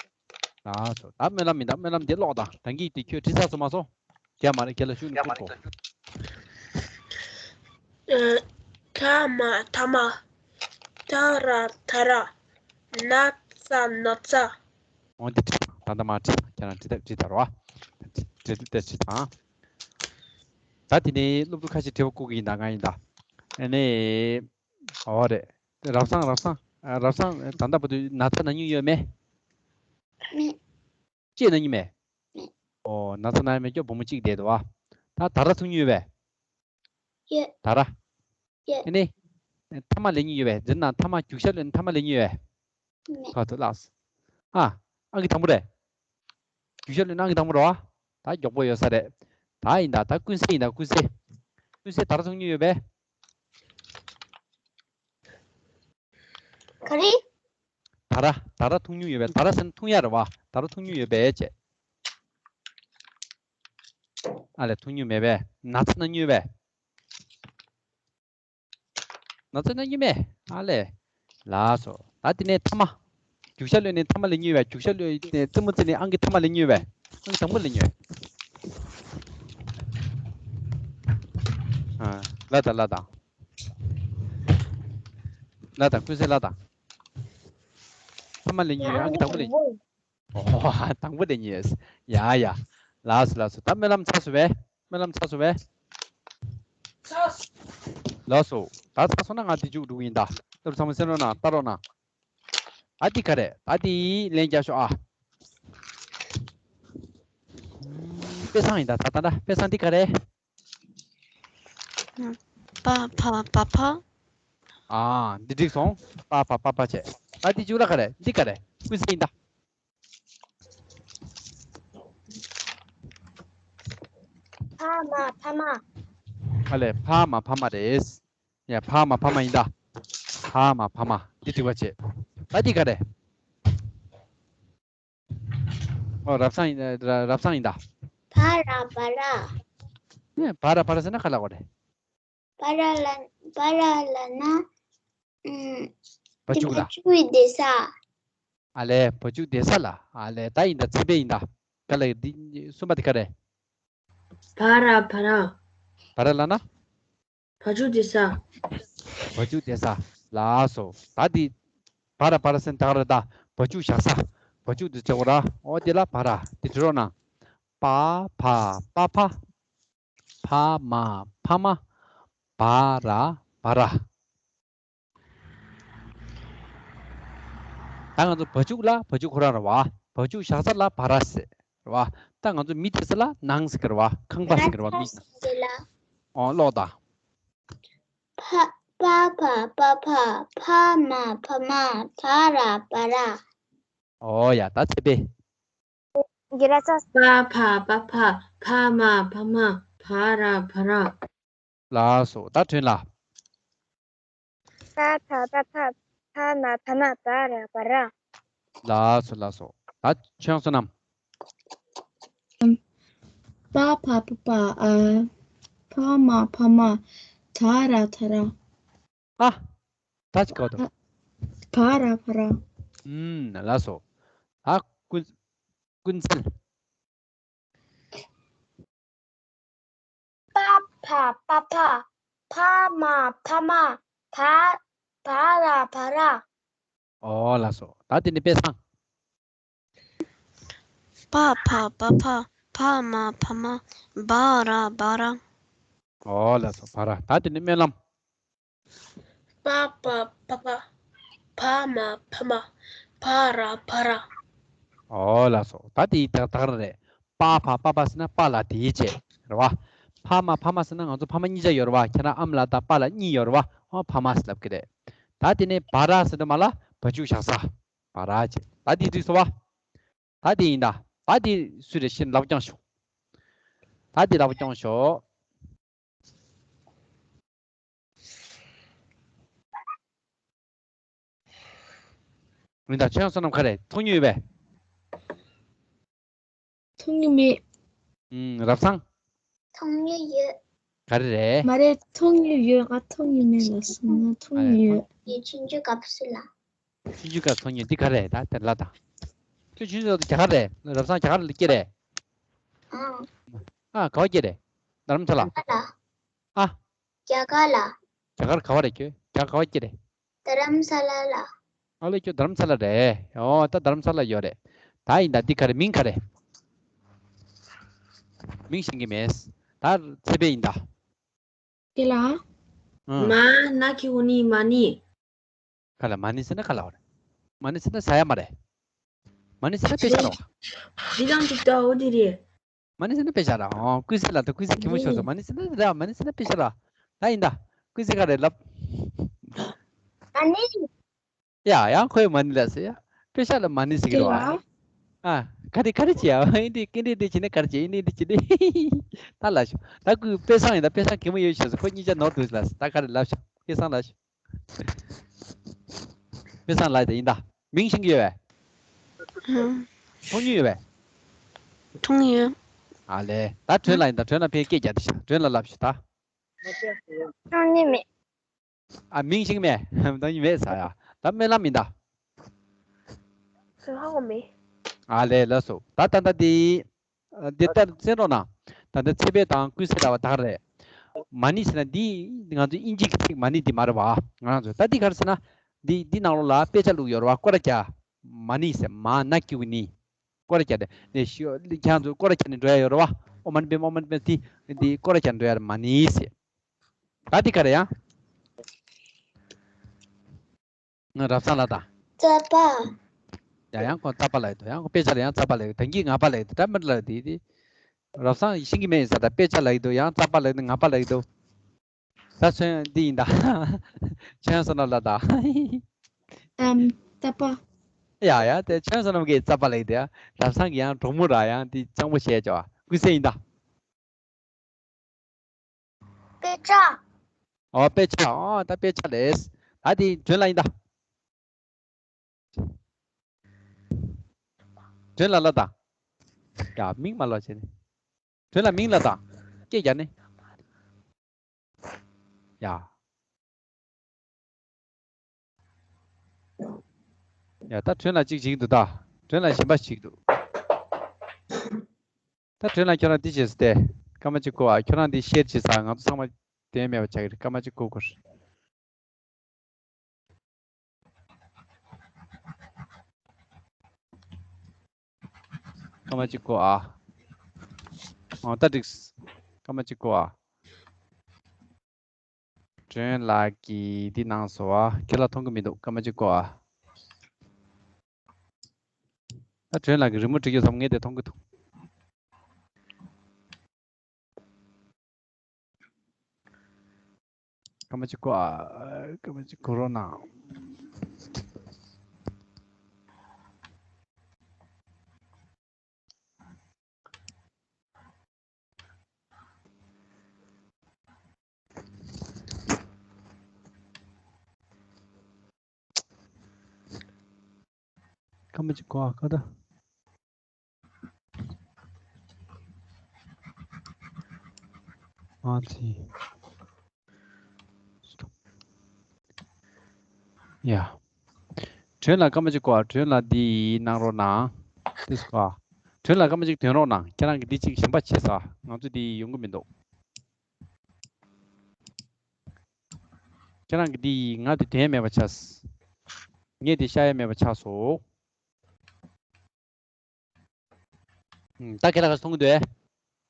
ལགས་སོ། ད་སྨོན་ལམ་ཡིན་ད། སྨོན་ལམ་འདི་ཀློག་དང་། ད་གིན་དེ་ཁྱོད་བྲིས་ཚར་སོང་མ་སོང་། རྒྱ་མ་རེད། རྒྱ་ལ་ཤུགས་ནས་ཁུར་དགོས། ཨ། ཐ་མ་ཐ་མ། ད་ར་ད་ར། ན་ཚ་ན་ཚ། འོ་འདི་བྲིས་དང་། ད་ལྟ་མར་བྲིས་དང་། ཁྱེད་རང་བྲིས་ད། བྲིས་ད་རོ། བྲིས་བྲིས་བྲིས་དང་། ད་དེ་ནས་སློབ་ཕྲུག་ཁ་ཤས་དྲི་བ་བཀོད་ཀྱི་ཡིན་ད། ང་ཡིན་ད། ཨ་ནི། ཨོ་རེད། རབ་བཟང་། རབ་བཟང་། ཨ། རབ་བཟང་། ད་ལྟ་བར་དུ་ན་ཚ་ན་མྱོང་ཡོད་མེད། མེད། ཅིག་ན་མྱོང་མེད། མེད། ཨོ། ན་ཚ་ན་མེད་ཀྱོག་བུ་མོ་གཅིག་བསྡད་འདུག་ཨ། ད་ད་ར་འཐུང་མྱོང་ཡོད་པས། ཡོད། ད་ར། ཡོད། ཨ་ནི། ཐ་མག་ལེན་མྱོང་ཡོད་པས། འཛིན་ན་ཐ་མག་རྒྱུག་ཤར་གློད་ནས་ཐ་མག་ལེན་མྱོང་ཡོད་པས། མེད། ཕར་ཚུར་ལགས། ཨ། ཨང་ཀི་དང་པོ་རེད། རྒྱུག་ཤར་གློད་ནས་ཨང་ཀི་དང་པོ་རེད་པ། ད་མགྱོགས་པོ་ཡོད་ས་རེད། ད་ཡིན་ད། ད་ཀུན་གསལ་ཡིན་ད། ཀུན་གསལ། ཀུན་གསལ་ད་ར་འཐུང་མྱོང་ཡོད་པས། ག་རེ། ད་ར། ད་ར་འཐུང་མྱོང་ཡོད་པས། ད་ར་ཟེར་ན་འཐུང་ཡ་རེད་པ། ད་ར་འཐུང་མྱོང་ཡོད་པས་བྱས། ཨ་ལས། འཐུང་མྱོང་མེད་པས། ན་ཚ་ན་མྱོང་ཡོད་པས། ན་ཚ་ན་མྱོང་མེད། ཨ་ལས། ལགས་སོ། ད་དེ་ནས་ཐ་མག་རྒྱུག་ཤར་གློད་ནས་ཐ་མག་ལེན་མྱོང་ཡོད་པས། རྒྱུག་ཤར་གློད་ནས་རྩེད་མོ་རྩེ་ནས་ཨང་ཀི་ཐ་མག་ལེན་མྱོང་ཡོད་པས། ཨང་ཀི་དང་པོ་ལེན་མྱོང་ཡོད། ཨ། ལབ་དང་། ལབ་དང་། ལབ་དང་། ཀུན་གསལ་ལབ་དང་། ཐ་མ་ལེན་མྱོང་ཡོད། ཨ་ཁུ་དང་པོ་ལེན། ཨོ། དང་པོ་ལེན་མྱོང་ཡོད། ཡ་ཡ། ལགས་སོ་ལགས་སོ། ད་སྨོན་ལམ་ཚར་སོང་བས། སྨོན་ལམ་ཚར་སོང་བས། ལགས་སོ། ད་ཚར་སོང་ན་ང་འདི་མཇུག་སྒྲུབ་ཀྱི་ཡིན་ད། ལྟོས་ཚང་མ་གསན་རོགས་གནང་། ལྟ་རོགས་གནང་། ད་འདི་ག་རེད། ད་འདི་ལན་རྒྱག་ཤོག་ཨ། དཔེ་བཟང་ཡིན་ད། ད་ད་ད་དཔེ་བཟང་འདི་ག་རེད། པ་ཕ་པ་ཕ། ཨ། འདི་འགྲིག་སོང་། པ་ཕ་པ་ཕ་བྱས། ད་འདི་མཇུག་ལ་ག་རེད། འདི་ག་རེད། ཀུན་གསལ་ཡིན་ད། ཕ་མ་ཕ་མ། ཨ་ལས། ཕ་མ་ཕ་མ་རེད། ཡ། ཕ་མ་ཕ་མ་ཡིན་ད། ཕ་མ་ཕ་མ། འདི་འགྲིག་པ་བྱས། ད་འདི་ག་རེད། ཨོ། རབ་བཟང་ཡིན། ར- རབ་བཟང་ཡིན་ད། བ་ར་བ་ར། ནས་བ་ར་བ་ར་ཟེར་ན་ག་ལ་གོ་རེད། བ་ར་ལ་བ་ར་ལ་ན། ཨུམ། བ་ཕྱུགས་ལ། བ་ཕྱུགས་ཡི་སྡོད་ས། ཨ་ལས། བ་ཕྱུགས་སྡོད་ས་ལ། ཨ་ལས། ད་ཡིན་ད། ཚེ་འཕེལ་ཡིན་ད། ག་ལ་འདི་གསུམ་པ་དེ་ག་རེད། བ་ར་བ་ར། བ་ར་ལ་ན། བ་ཕྱུགས་སྡོད་ས། བ་ཕྱུགས་སྡོད་ས། ལགས་སོ། ད་འདི་བ་ར་བ་ར་ཟེར་ན་ད་ག་རེད་ད། བ་ཕྱུགས་བཞག་ས། བ་ཕྱུགས་འདི་བྱེད་དགོས་ར། ཨོ་དེ་ལ་བ་ར། དེ་བྲི་རོགས་གནང་། པ་ཕ་པ་ཕ། ཕ་མ་ཕ་མ། བ་ར་བ་ར། ད་ང་ཚོ་བ་ཕྱུགས་ལ་བ་ཕྱུགས་ཁོ་རང་རེད་བ། བ་ཕྱུགས་བཞག་ས་ལ་བ་ར་ཟེར་རེད་བ། ད་ང་ཚོ་མི་དེ་ཚོ་ལ་ནང་ཟེར་གི་རེད་བ། ཁང་པ་ཟེར་གི་རེད་བ། མི། ཨོ་ཀློག་དང་། ཕ- པ་ཕ་པ་ཕ། ཕ་མ་ཕ་མ། བ་ར་བ་ར། ཨོ་ཡ། ད་ཚེ་འཕེལ། གི་ར་ཚ། པ་ཕ་པ་ཕ། ཕ་མ་ཕ་མ། བ་ར་བ་ར། ལགས་སོ། ད་ཁྲོན་ལ། པ་ཕ་པ་ཕ། ཕ་མ་ཕ་མ། བ་ར་བ་ར། ལགས་སོ་ལགས་སོ། ད་ཆོས་བསོད་ནམས། པ་ཕ་པ་ཕ། ཨ། ཕ་མ་ཕ་མ། ད་ར་ད་ར། ཨ། ད་ཅི་གོ་དོ། བ་ར་བ་ར། ཨུམ། ལགས་སོ། ད་ཀུན- ཀུན་གསལ། པ་ཕ་པ་ཕ། ཕ་མ་ཕ་མ། བ- བ་ར་བ་ར། ཨོ་ལགས་སོ། ད་དེ་ནི་དཔེ་བཟང་། པ་ཕ་པ་ཕ། ཕ་མ་ཕ་མ། བ་ར་བ་ར། ཨོ་ལགས་སོ། བ་ར། ད་དེ་ནི་སྨོན་ལམ། པ་ཕ་པ་ཕ། ཕ་མ་ཕ་མ། བ་ར་བ་ར། ཨོ་ལགས་སོ། ད་དེ་ད་ག་རང་རེད། པ་ཕ་པ་ཕ་ཟེར་ན་པ་ལ་དེའི་རྗེས་རེད་བ། ཕ་མ་ཕ་མ་ཟེར་ན་ང་ཚོ་ཕ་མ་གཉིས་ཆ་ཡོད་རེད་བ། ཁྱེད་རང་ཨ་མ་ལགས་དང་པཱ་ལགས་གཉིས་ཡོད་རེད་བ། ཨོ་ཕ་མ་ཟེར་ལབ་ཀྱི་རེད། ད་དེ་ནས་བ་ར་ཟེར་དུས་མ་ལ་བ་ཕྱུགས་བཞག་ས། བ་ར་བྱས། ད་དེ་འགྲིག་སོང་བ། ད་དེ་ཡིན་ད། ད་དེ་སུ་རེད་ཤེས་ན་ལག་པ་བརྐྱངས་ཤོག་ད་དེ་ལག་པ་བརྐྱངས་ཤོག་མི་ད་ཆོས་བསོད་ནམས་ག་རེ་མཐོང་མྱོང་ཡོད་པས། མཐོང་མྱོང་མེད། ཨུམ། རབ་བཟང་། མཐོང་མྱོང་ཡོད། ག་རེ་རེད། མ་རེད། མཐོང་མྱོང་ཡོད། ང་མཐོང་མྱོང་མེད་ལ་སོང་ན་མཐོང་མྱོང་ཡོད། ཡོད། ཆུང་ཆུང་སྐབས་སུ་ལ། ཆུང་ཆུང་སྐབས་མཐོང་མྱོང་འདི་ག་རེད། ད་དེ་ལ་ད། ཁྱོད་ཆུང་ཆུང་སྐབས་རྒྱ་གར་རེད། རབ་བཟང་རྒྱ་གར་ལ་སྐྱེས་རེད། ཨང་། ཨ་ག་བ་སྐྱེས་རེད། རྡ་རམ་ས་ལ། རྒྱ་གར་ལ། ཨ། རྒྱ་གར་ལ། རྒྱ་གར་ག་བ་རེད་ཁྱོད། རྒྱ་གར་ག་བ་སྐྱེས་རེད། རྡ་རམ་ས་ལ་ལ། ཨ་ལེ་ཁྱོད་རྡ་རམ་ས་ལ་རེད། ཨོ་ད་རྡ་རམ་ས་ལ་ཡོད་རེད། ད་ཡིན་ད་འདི་ག་རེ་མིང་ག་རེ། མིང་ཤེས་ཀྱི་མེད། ད་ཚེ་འཕེལ་ཡིན་ད། ཀེ་ལ། ཨང་། མ་ན་ཁི་འོ་ནི་མ་ནི། ག་ལ་མ་ནི་ཟེར་ན་ག་ལ་བ་རེད། མ་ནི་ཟེར་ན་ཟ་ཡ་མ་རེད། མ་ནི་ཟེར་ན་དཔེ་ཆ་རེད་བ། འདི་དང་གཅིག་ད་འོ་དེ་རེད། མ་ནི་ཟེར་ན་དཔེ་ཆ་ར། ཨོ་ཀུན་གསལ་ལ་ད་ཀུན་གསལ་གད་མོ་ཤོར་སོང་། མ་ནི་ཟེར་ན་ར། མ་ནི་ཟེར་ན་དཔེ་ཆ་ར། ད་ཡིན་ད། ཀུན་གསལ་ག་རེ་ལབ། མ་ནི། ཡ་ཡང་ཁོས་མ་ནི་ལ་ཟེར་ཡ། དཔེ་ཆ་ལ་མ་ནི་ཟེར་གི་རེད་བ། ཨ། ག་རེ་ག་རེ་བྱེད་ཡ། ཨིན་དྲི་ཀིན་དྲི་དེ་བྱེད་ནས་ག་རེ་བྱེད། ཨིན་དྲི་དེ་བྱེད་ནས། ད་ལ་ཤོག་ད་ཀུན་དཔེ་བཟང་ཡིན་ད། དཔེ་བཟང་གད་མོ་ཡོད་ཤོག་ཟེར། ཁོ་གཉིས་ཆ་ནོར་འདུག་ལ་ཟེར། ད་ག་རེ་ལབ་ཤོག་དཔེ་བཟང་ལ་ཤོག་དཔེ་བཟང་ལ་དེ་ཡིན་ད། མིང་ཤེས་ཀྱི་ཡོད་པས། ཧུམ། མཐོང་མྱོང་ཡོད་པས། མཐོང་ཡོད། ཨ་ལེ། ད་ཁྲོན་ལ་ཡིན་ད། ཁྲོན་ལ་ཕའི་སྐད་རྒྱག་དེ་ཤ། ཁྲོན་ལ་ལབ་ཤོག་ད། མཐོང་མྱོང་མེད། ཨ། མིང་ཤེས་ཀྱི་མེད། མཐོང་མྱོང་མེད་ཟེར་ཡ། ད་སྨོན་ལམ་ཡིན་ད། ཧ་གོ་མེད། ཨ་ལེ་ལགས་སོ། ད་ད་ད་དེ། འདི་ལྟར་གསན་རོགས་གནང་། ད་ལྟ་ཚེ་འཕེལ་དང་ཀུན་གསལ་འདྲ་བ་དག་རེད། མ་ནི་ཟེར་ན་འདི་ང་ཚོ་དབྱིན་ཇི་གི་ཚིག་མ་ནི་འདི་མ་རེད་བ། ང་རང་ཚོ་ད་འདི་ག་རེ་ཟེར་ན། འདི་འདི་ནང་ལོགས་ལ་དཔེ་ཆ་བླུགས་ཡོད་རེད་བ། སྐོར་ར་རྒྱག་མ་ནི་ཟེར། མ་ན་གི་གུ་ནི། སྐོར་ར་རྒྱག་ནས་ནས་ཤི་ཁྱེད་ཚོ་སྐོར་ར་རྒྱག་ནས་འགྲོ་ཡ་ཡོད་རེད་བ། ཨོ་མན་པེ་ཨོ་མན་པེ་དེ་འདི་སྐོར་ར་རྒྱག་འགྲོ་ཡ་རེད། མ་ནི་ཟེར། ད་འདི་ག་རེ་ཡང་། ང་རབ་སང་ལ་ད། རྩ་པ། ཡ་ཡང་ཁོ་རྩ་པ་ལ་ཡོད་དོ། ཡང་ཁོ་དཔེ་ཆ་ལ་ཡང་རྩ་པ་ལ་ཡོད། ད་གིན་ང་པ་ལ་ཡོད་དོ། ད་མི་ལ་དེ་དེ། རབ་སང་ཤེས་ཀྱི་མེད་ས། ད་དཔེ་ཆ་ལ་ཡོད་དོ། ཡང་རྩ་པ་ལ་ཡོད་དོ། ང་པ་ལ་ཡོད་དོ། ད་ཚོན་འདི་ཡིན་ད། ཚོན་སོ་ན་ལ་ད། ཨམ། རྩ་པ། ཡ་ཡ་དེ་ཚོན་སོ་ན་གི་རྩ་པ་ལ་ཡོད་དོ། ཡང་རབ་སང་གི་ཡང་གྲོགས་མོ་ར་ཡང་འདི་གཙང་པོ་བྱས་ཅོ། ཀུན་གསལ་ཡིན་ད། དཔེ་ཆ། ཨོ་དཔེ་ཆ། ཨོ་ད་དཔེ་ཆ་ལས། ད་དེ་དྲན་ལ་ཡིན་ད། དྲན་ལ་ལ་ད། ཡ་མིང་མ་ལོ་བྱས་ནས། དྲན་ལ་མིང་ལ་ད། སྐད་རྒྱག་ནས། ཡ། ཡ་ད་དྲན་ལ་གཅིག་བྱེད་ཀྱི་འདུག་ད། དྲན་ལ་གཞན་པ་ཞིག་འདུག་ད་དྲན་ལ་ཁྱོད་རང་འདི་བྱས་སུ་བལྟས། སྐར་མ་གཅིག་གོ་ཨ། ཁྱོད་རང་འདི་ཤེར་བྱེད་ས། ང་ཚོ་ཚང་མ་དོན་མེད་པ་ཆགས་ཀྱི་རེད། སྐར་མ་གཅིག་གོ་དགོས། སྐར་མ་གཅིག་གོ་ཨ། ཨོ་ད་འགྲིགས། སྐར་མ་གཅིག་གོ་ཨ། སྒྲོན་ལགས་ཀྱིས་འདི་གནང་སོང་ཨ། ཁྱེད་ལ་མཐོང་གི་མི་འདུག་སྐར་མ་གཅིག་གོ་ཨ། ད་སྒྲོན་ལགས་ཀྱིས་རི་མོ་བྲིས་རྒྱུ་བསམ། ངས་དེ་མཐོང་གི་འདུག་སྐར་མ་གཅིག་གོ་ཨ། སྐར་མ་གཅིག་གོ་རོགས་གནང་། སྐར་མ་གཅིག་གོ་ཨ། ཁ་ད། ཨ་ཙི། ཡ། སྒྲོན་ལགས་སྐར་མ་གཅིག་གོ་ཨ། སྒྲོན་ལགས་འདི་གནང་རོགས་གནང་། ཏིས་གོ་ཨ། སྒྲོན་ལགས་སྐར་མ་གཅིག་འདོན་རོགས་གནང་། ཁྱེད་རང་གིས་འདི་གཅིག་གཞན་པ་བྱེད་ས། ང་ཚོ་འདི་ཡོང་གི་མི་འདུག་ཁྱེད་རང་གིས་འདི་ང་འདི་འདོན་མེད་པ་ཆགས། ངས་འདི་ཤ་ཡ་མེད་པ་ཆགས་སོ། ད་ཁྱེད་ལ་ག་ཚོད་མཐོང་གི་འདུག་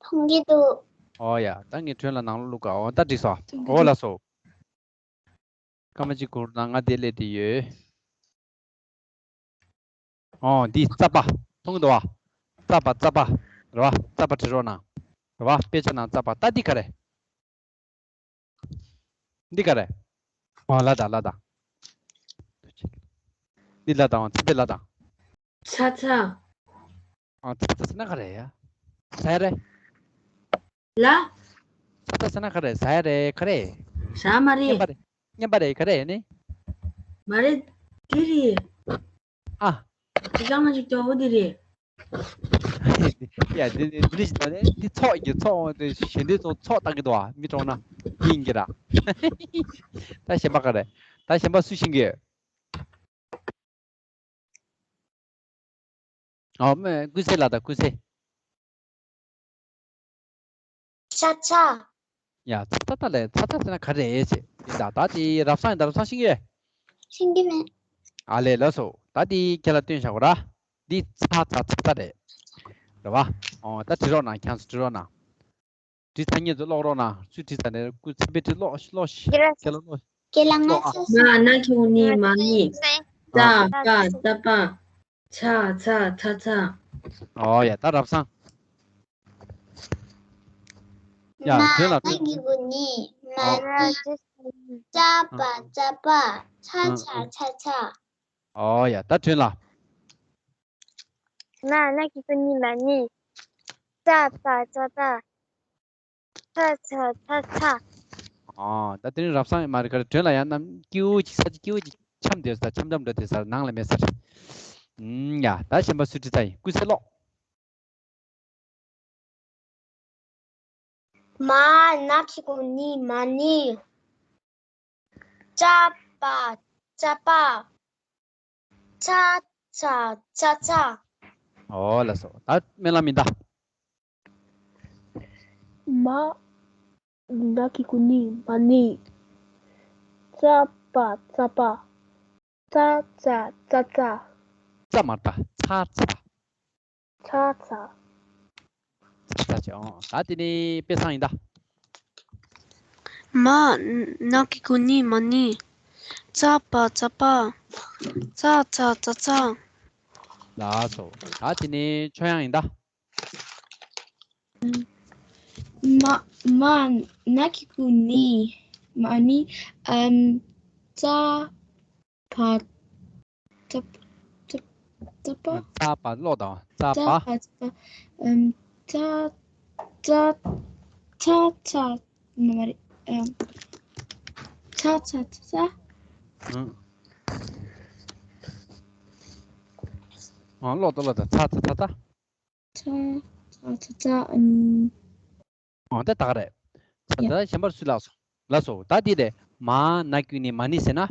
མཐོང་གི་འདུག་ཨོ་ཡ། ད་ངས་སྒྲོན་ལ་ནང་ལོགས་བླུག་ག་ཨོ་ད་འགྲིག་སོང་། ཨོ་ལགས་སོ། སྐར་མ་གཅིག་འགོར་ན་ང་དེ་སླེབས་དེ་ཡོད། ཨོ་འདི་རྩ་པ། མཐོང་གི་འདུག་བ། རྩ་པ་རྩ་པ། རེད་བ། རྩ་པ་བྲི་རོགས་གནང་། རེད་བ། དཔེ་ཆ་ནང་རྩ་པ། ད་འདི་ག་རེད། འདི་ག་རེད། ཨོ་ལ་དང་ལ་དང་། འདི་ལ་དང་ཚ་དེ་ལ་དང་། ཚ་ཚ། ཨོ་ཚ་ཚ་ཟེར་ན་ག་རེད་ཡ། ཟ་ཡ་རེད། ལ། ཚ་ཚ་ཟེར་ན་ག་རེད། ཟ་ཡ་རེད། ག་རེད། ཟ་མ་རེད། ངན་པ་རེད། ངན་པ་རེད། ག་རེད་ནི། མ་རེད། འདི་རེད། ཨ། དེ་གང་ཅིག་ཏོ་འོ་དེ་རེད། ཡ་དེ་དེ་དེ་རེད་ད་ནི་འདི་ཚོགས་ཀྱི་ཚོགས་འོ་དེ་གཞན་དེ་ཚོ་ཚོགས་བཏང་གི་འདུག་ཨ། མི་གྲོངས་ན་ཡིན་གྱི་ར། ད་གཞན་པ་ག་རེད། ད་གཞན་པ་སུ་ཤེས་ཀྱི་ཡོད། ཨོ་མེ་ཀུན་གསལ་ལ་ད་ཀུན་གསལ། ཚ་ཚ། ཡ་ཚ་ཚ་ད་ལས་ཚ་ཚ་ཟེར་ན་ག་རེ་རེད་ཅེས་ཡིན་ད། ད་དེ་རབ་སང་ཡིན་ད། རབ་སང་ཤེས་ཀྱི་ཡོད། ཤེས་ཀྱི་མེད། ཨ་ལས་ལགས་སོ། ད་དེ་ཁྱེད་ལ་སྟོན་བཞག་གོ་ར། འདི་ཚ་ཚ་ཚ་ཚ་རེད། རེད་བ། ཨོ་ད་བྲི་རོགས་གནང་། ཁྱེད་ཚོ་བྲི་རོགས་གནང་། བྲིས་ཚར་ངེད་ཚོ་ཀློག་རོགས་གནང་། སུས་བྲིས་ཚར་ནས་སྐུ་ཚེ་པའི་བྲིས་ཀློག་ཀློག་ཤིག་ཁྱེད་ལ་ཀློག་ཁྱེད་ལ་ང་ཀློག་ཨ། ཚོ་མ་ན་ཁྱོད་ནི་མ་ནི། ཨ། ཙ་པ་ཙ་པ། ཚ་ཚ་ཚ་ཚ། ཨོ་ཡ་ད་རབ་སང་། ཡ་མ་དོན་ལ་ན་གི་གུ་ནི་མ་ཨོ་ནི། ཙ་པ་ཙ་པ། ཚ་ཚ་ཚ་ཚ། ཨོ་ཡ་ད་དོན་ལ། མ་ན་གི་གུ་ནི་མ་ནི། ཙ་པ་ཙ་པ། ཚ་ཚ་ཚ་ཚ། ཨ། ད་དེ་རིང་རབ་སང་ཡང་མ་རེད་ག་རེ། དོན་ལ་ཡང་གནམ་སྐྱིད་པོ་ཅིག་ས་ཆ་སྐྱིད་པོ་ཅིག་འཆམ་བསྡད་ས། འཆམ་འཆམ་འགྲོ་བསྡད་ས་ནང་ལ་མེད་ས་རེད། ཨུམ་ཡ་ད་གཞན་པ་སུ་བྲིས་ཚར་ཡིན། ཀུན་གསལ་ཀློག་མ་ན་གི་གུ་ནི་མ་ནི། ཙ་པ་ཙ་པ། ཚ་ཚ་ཚ་ཚ། ཨོ་ལགས་སོ། ད་སྨོན་ལམ་ཡིན་ད། མ་ན་གི་གུ་ནི་མ་ནི། ཙ་པ་ཙ་པ། ཚ་ཚ་ཚ་ཚ། ཙ་མ་རེད་ད། ཚ་ཚ། ཚ་ཚ། ཚ་ཚ་བྱས། ཨོ། ད་དེ་ནས་དཔེ་བཟང་ཡིན་ད། མ། ན་གི་གུ་ནི་མ་ནི། ཙ་པ་ཙ་པ། ཙ་ཚ་ཙ་ཚ། ལགས་སོ། ད་དེ་ནས་ཆོས་དབྱངས་ཡིན་ད། མ། མ། ན་གི་གུ་ནི། མ་ནི། ཨམ། ཙ། པ། ཙ། ཙ། ཙ་པ། ཙ་པ་ཀློག་དང་། ཙ་ཙ། པ། པ། ཙ་པ། ཨམ། ཙ། ཙ། ཙ། ཙ། མ་མ་རེད། ཨམ། ཙ་ཙ་ཙ་ཙ། ཨང་། ཨང་། ཀློག་དང་། ཀློག་དང་། ཙ་ཙ་ཙ་ཙ། ཙ། ཙ་ཙ་ཙ། ཨམ། ཨང་། དེ་ད་ག་རེད། ཙ། ད་གཞན་པར་སུས་ལབ་སོང་། ལགས་སོ། ད་དེ་རེད། མ་ན་གི་གུ་ནི་མ་ནི་ཟེར་ན།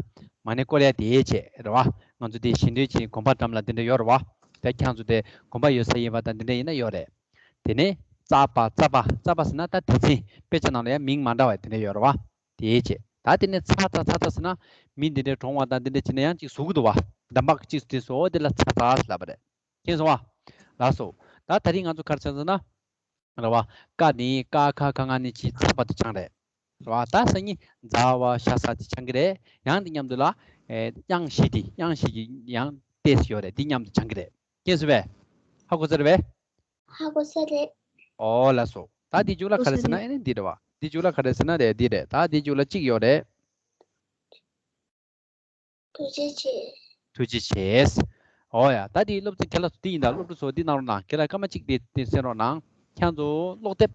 མ་ནི་བཀོལ་ཡ་དེ་བྱས་རེད་བ། ང་ཚོ་དེ་ཞེ་འདོད་ཀྱི་གོམ་པ་འགྲམ་ལ་དེ་འདྲ་ཡོད་རེད་བ། དེ་ཁྱེད་ཚོ་དེ་གོམ་པ་ཡོད་ས་ཡིན་པ་དང་དེ་འདྲ་ཡིན་ན་ཡོད་རེད། དེ་ནས་ཙ་པ། ཙ་པ། ཙ་པ་ཟེར་ན་ད་སྡེ་ཚན་དཔེ་ཆ་ནང་ལ་ཡང་མིང་མ་འདྲ་བ་དེ་འདྲ་ཡོད་རེད་བ། དེ་བྱས། ད་དེ་ནས་ཚ་ཚ་ཚ་ཚ་ཟེར་ན། མི་འདི་འདྲའི་གྲོངས་པ་དང་དེ་འདྲ་བྱས་ན་ཡང་ཅིག་ཟུག་གི་འདུག་བ། འདམ་བག་ཅིག་དེ་སོ་དེ་ལ་ཚ་ཚ་ཟེར་ལབ་པ་རེད། མཁྱེན་སོང་བ། ལགས་སོ། ད་ད་རིང་ང་ཚོ་ག་རེ་བྱས་ཟེར་ན། རེད་བ། ཀ་ནི་ཀ་ཁ་ག་ང་ནི་ཅི་ཚ་པ་དེ་ཆགས་རེད། རེད་བ། ད་སང་ཉིན་ཛ་ཝ་ཤ་ས་དེ་ཆགས་ཀྱི་རེད། ཡང་དེ་མཉམ་དུ་ལ། ཨེ། དབྱངས་བཞི་དེ། དབྱངས་བཞི་གི་ཡང་ཏོག་ཙམ་ཡོད་རེད། དེ་མཉམ་དུ་ཆགས་ཀྱི་རེད། མཁྱེན་སོང་བས། ཧ་གོ་ཚར་བས། ཧ་གོ་ས་རེད། ཨོ་ལགས་སོ། ད་དེ་མཇུག་ལ་ག་རེ་ཟེར་ན། ཨེ་ནི་འདི་རེད་བ། དེ་མཇུག་ལ་ག་རེ་ཟེར་ན་རེད། འདི་རེད། ད་དེ་མཇུག་ལ་གཅིག་ཡོད་རེད། ཐུགས་རྗེ་ཆེ། ཐུགས་རྗེ་ཆེ། ཨོ་ཡ། ད་དེ་སློབ་ཚན་ཁྱེད་ལ་འདི་ཡིན་ད། སློབ་ཕྲུག་ཚོ་འདི་གནང་རོགས་གནང་། ཁྱེད་ལ་སྐར་མ་གཅིག་དེ་དེ་གསན་རོགས་གནང་། ཁྱེད་ཚོ་ཀློག་དེབ།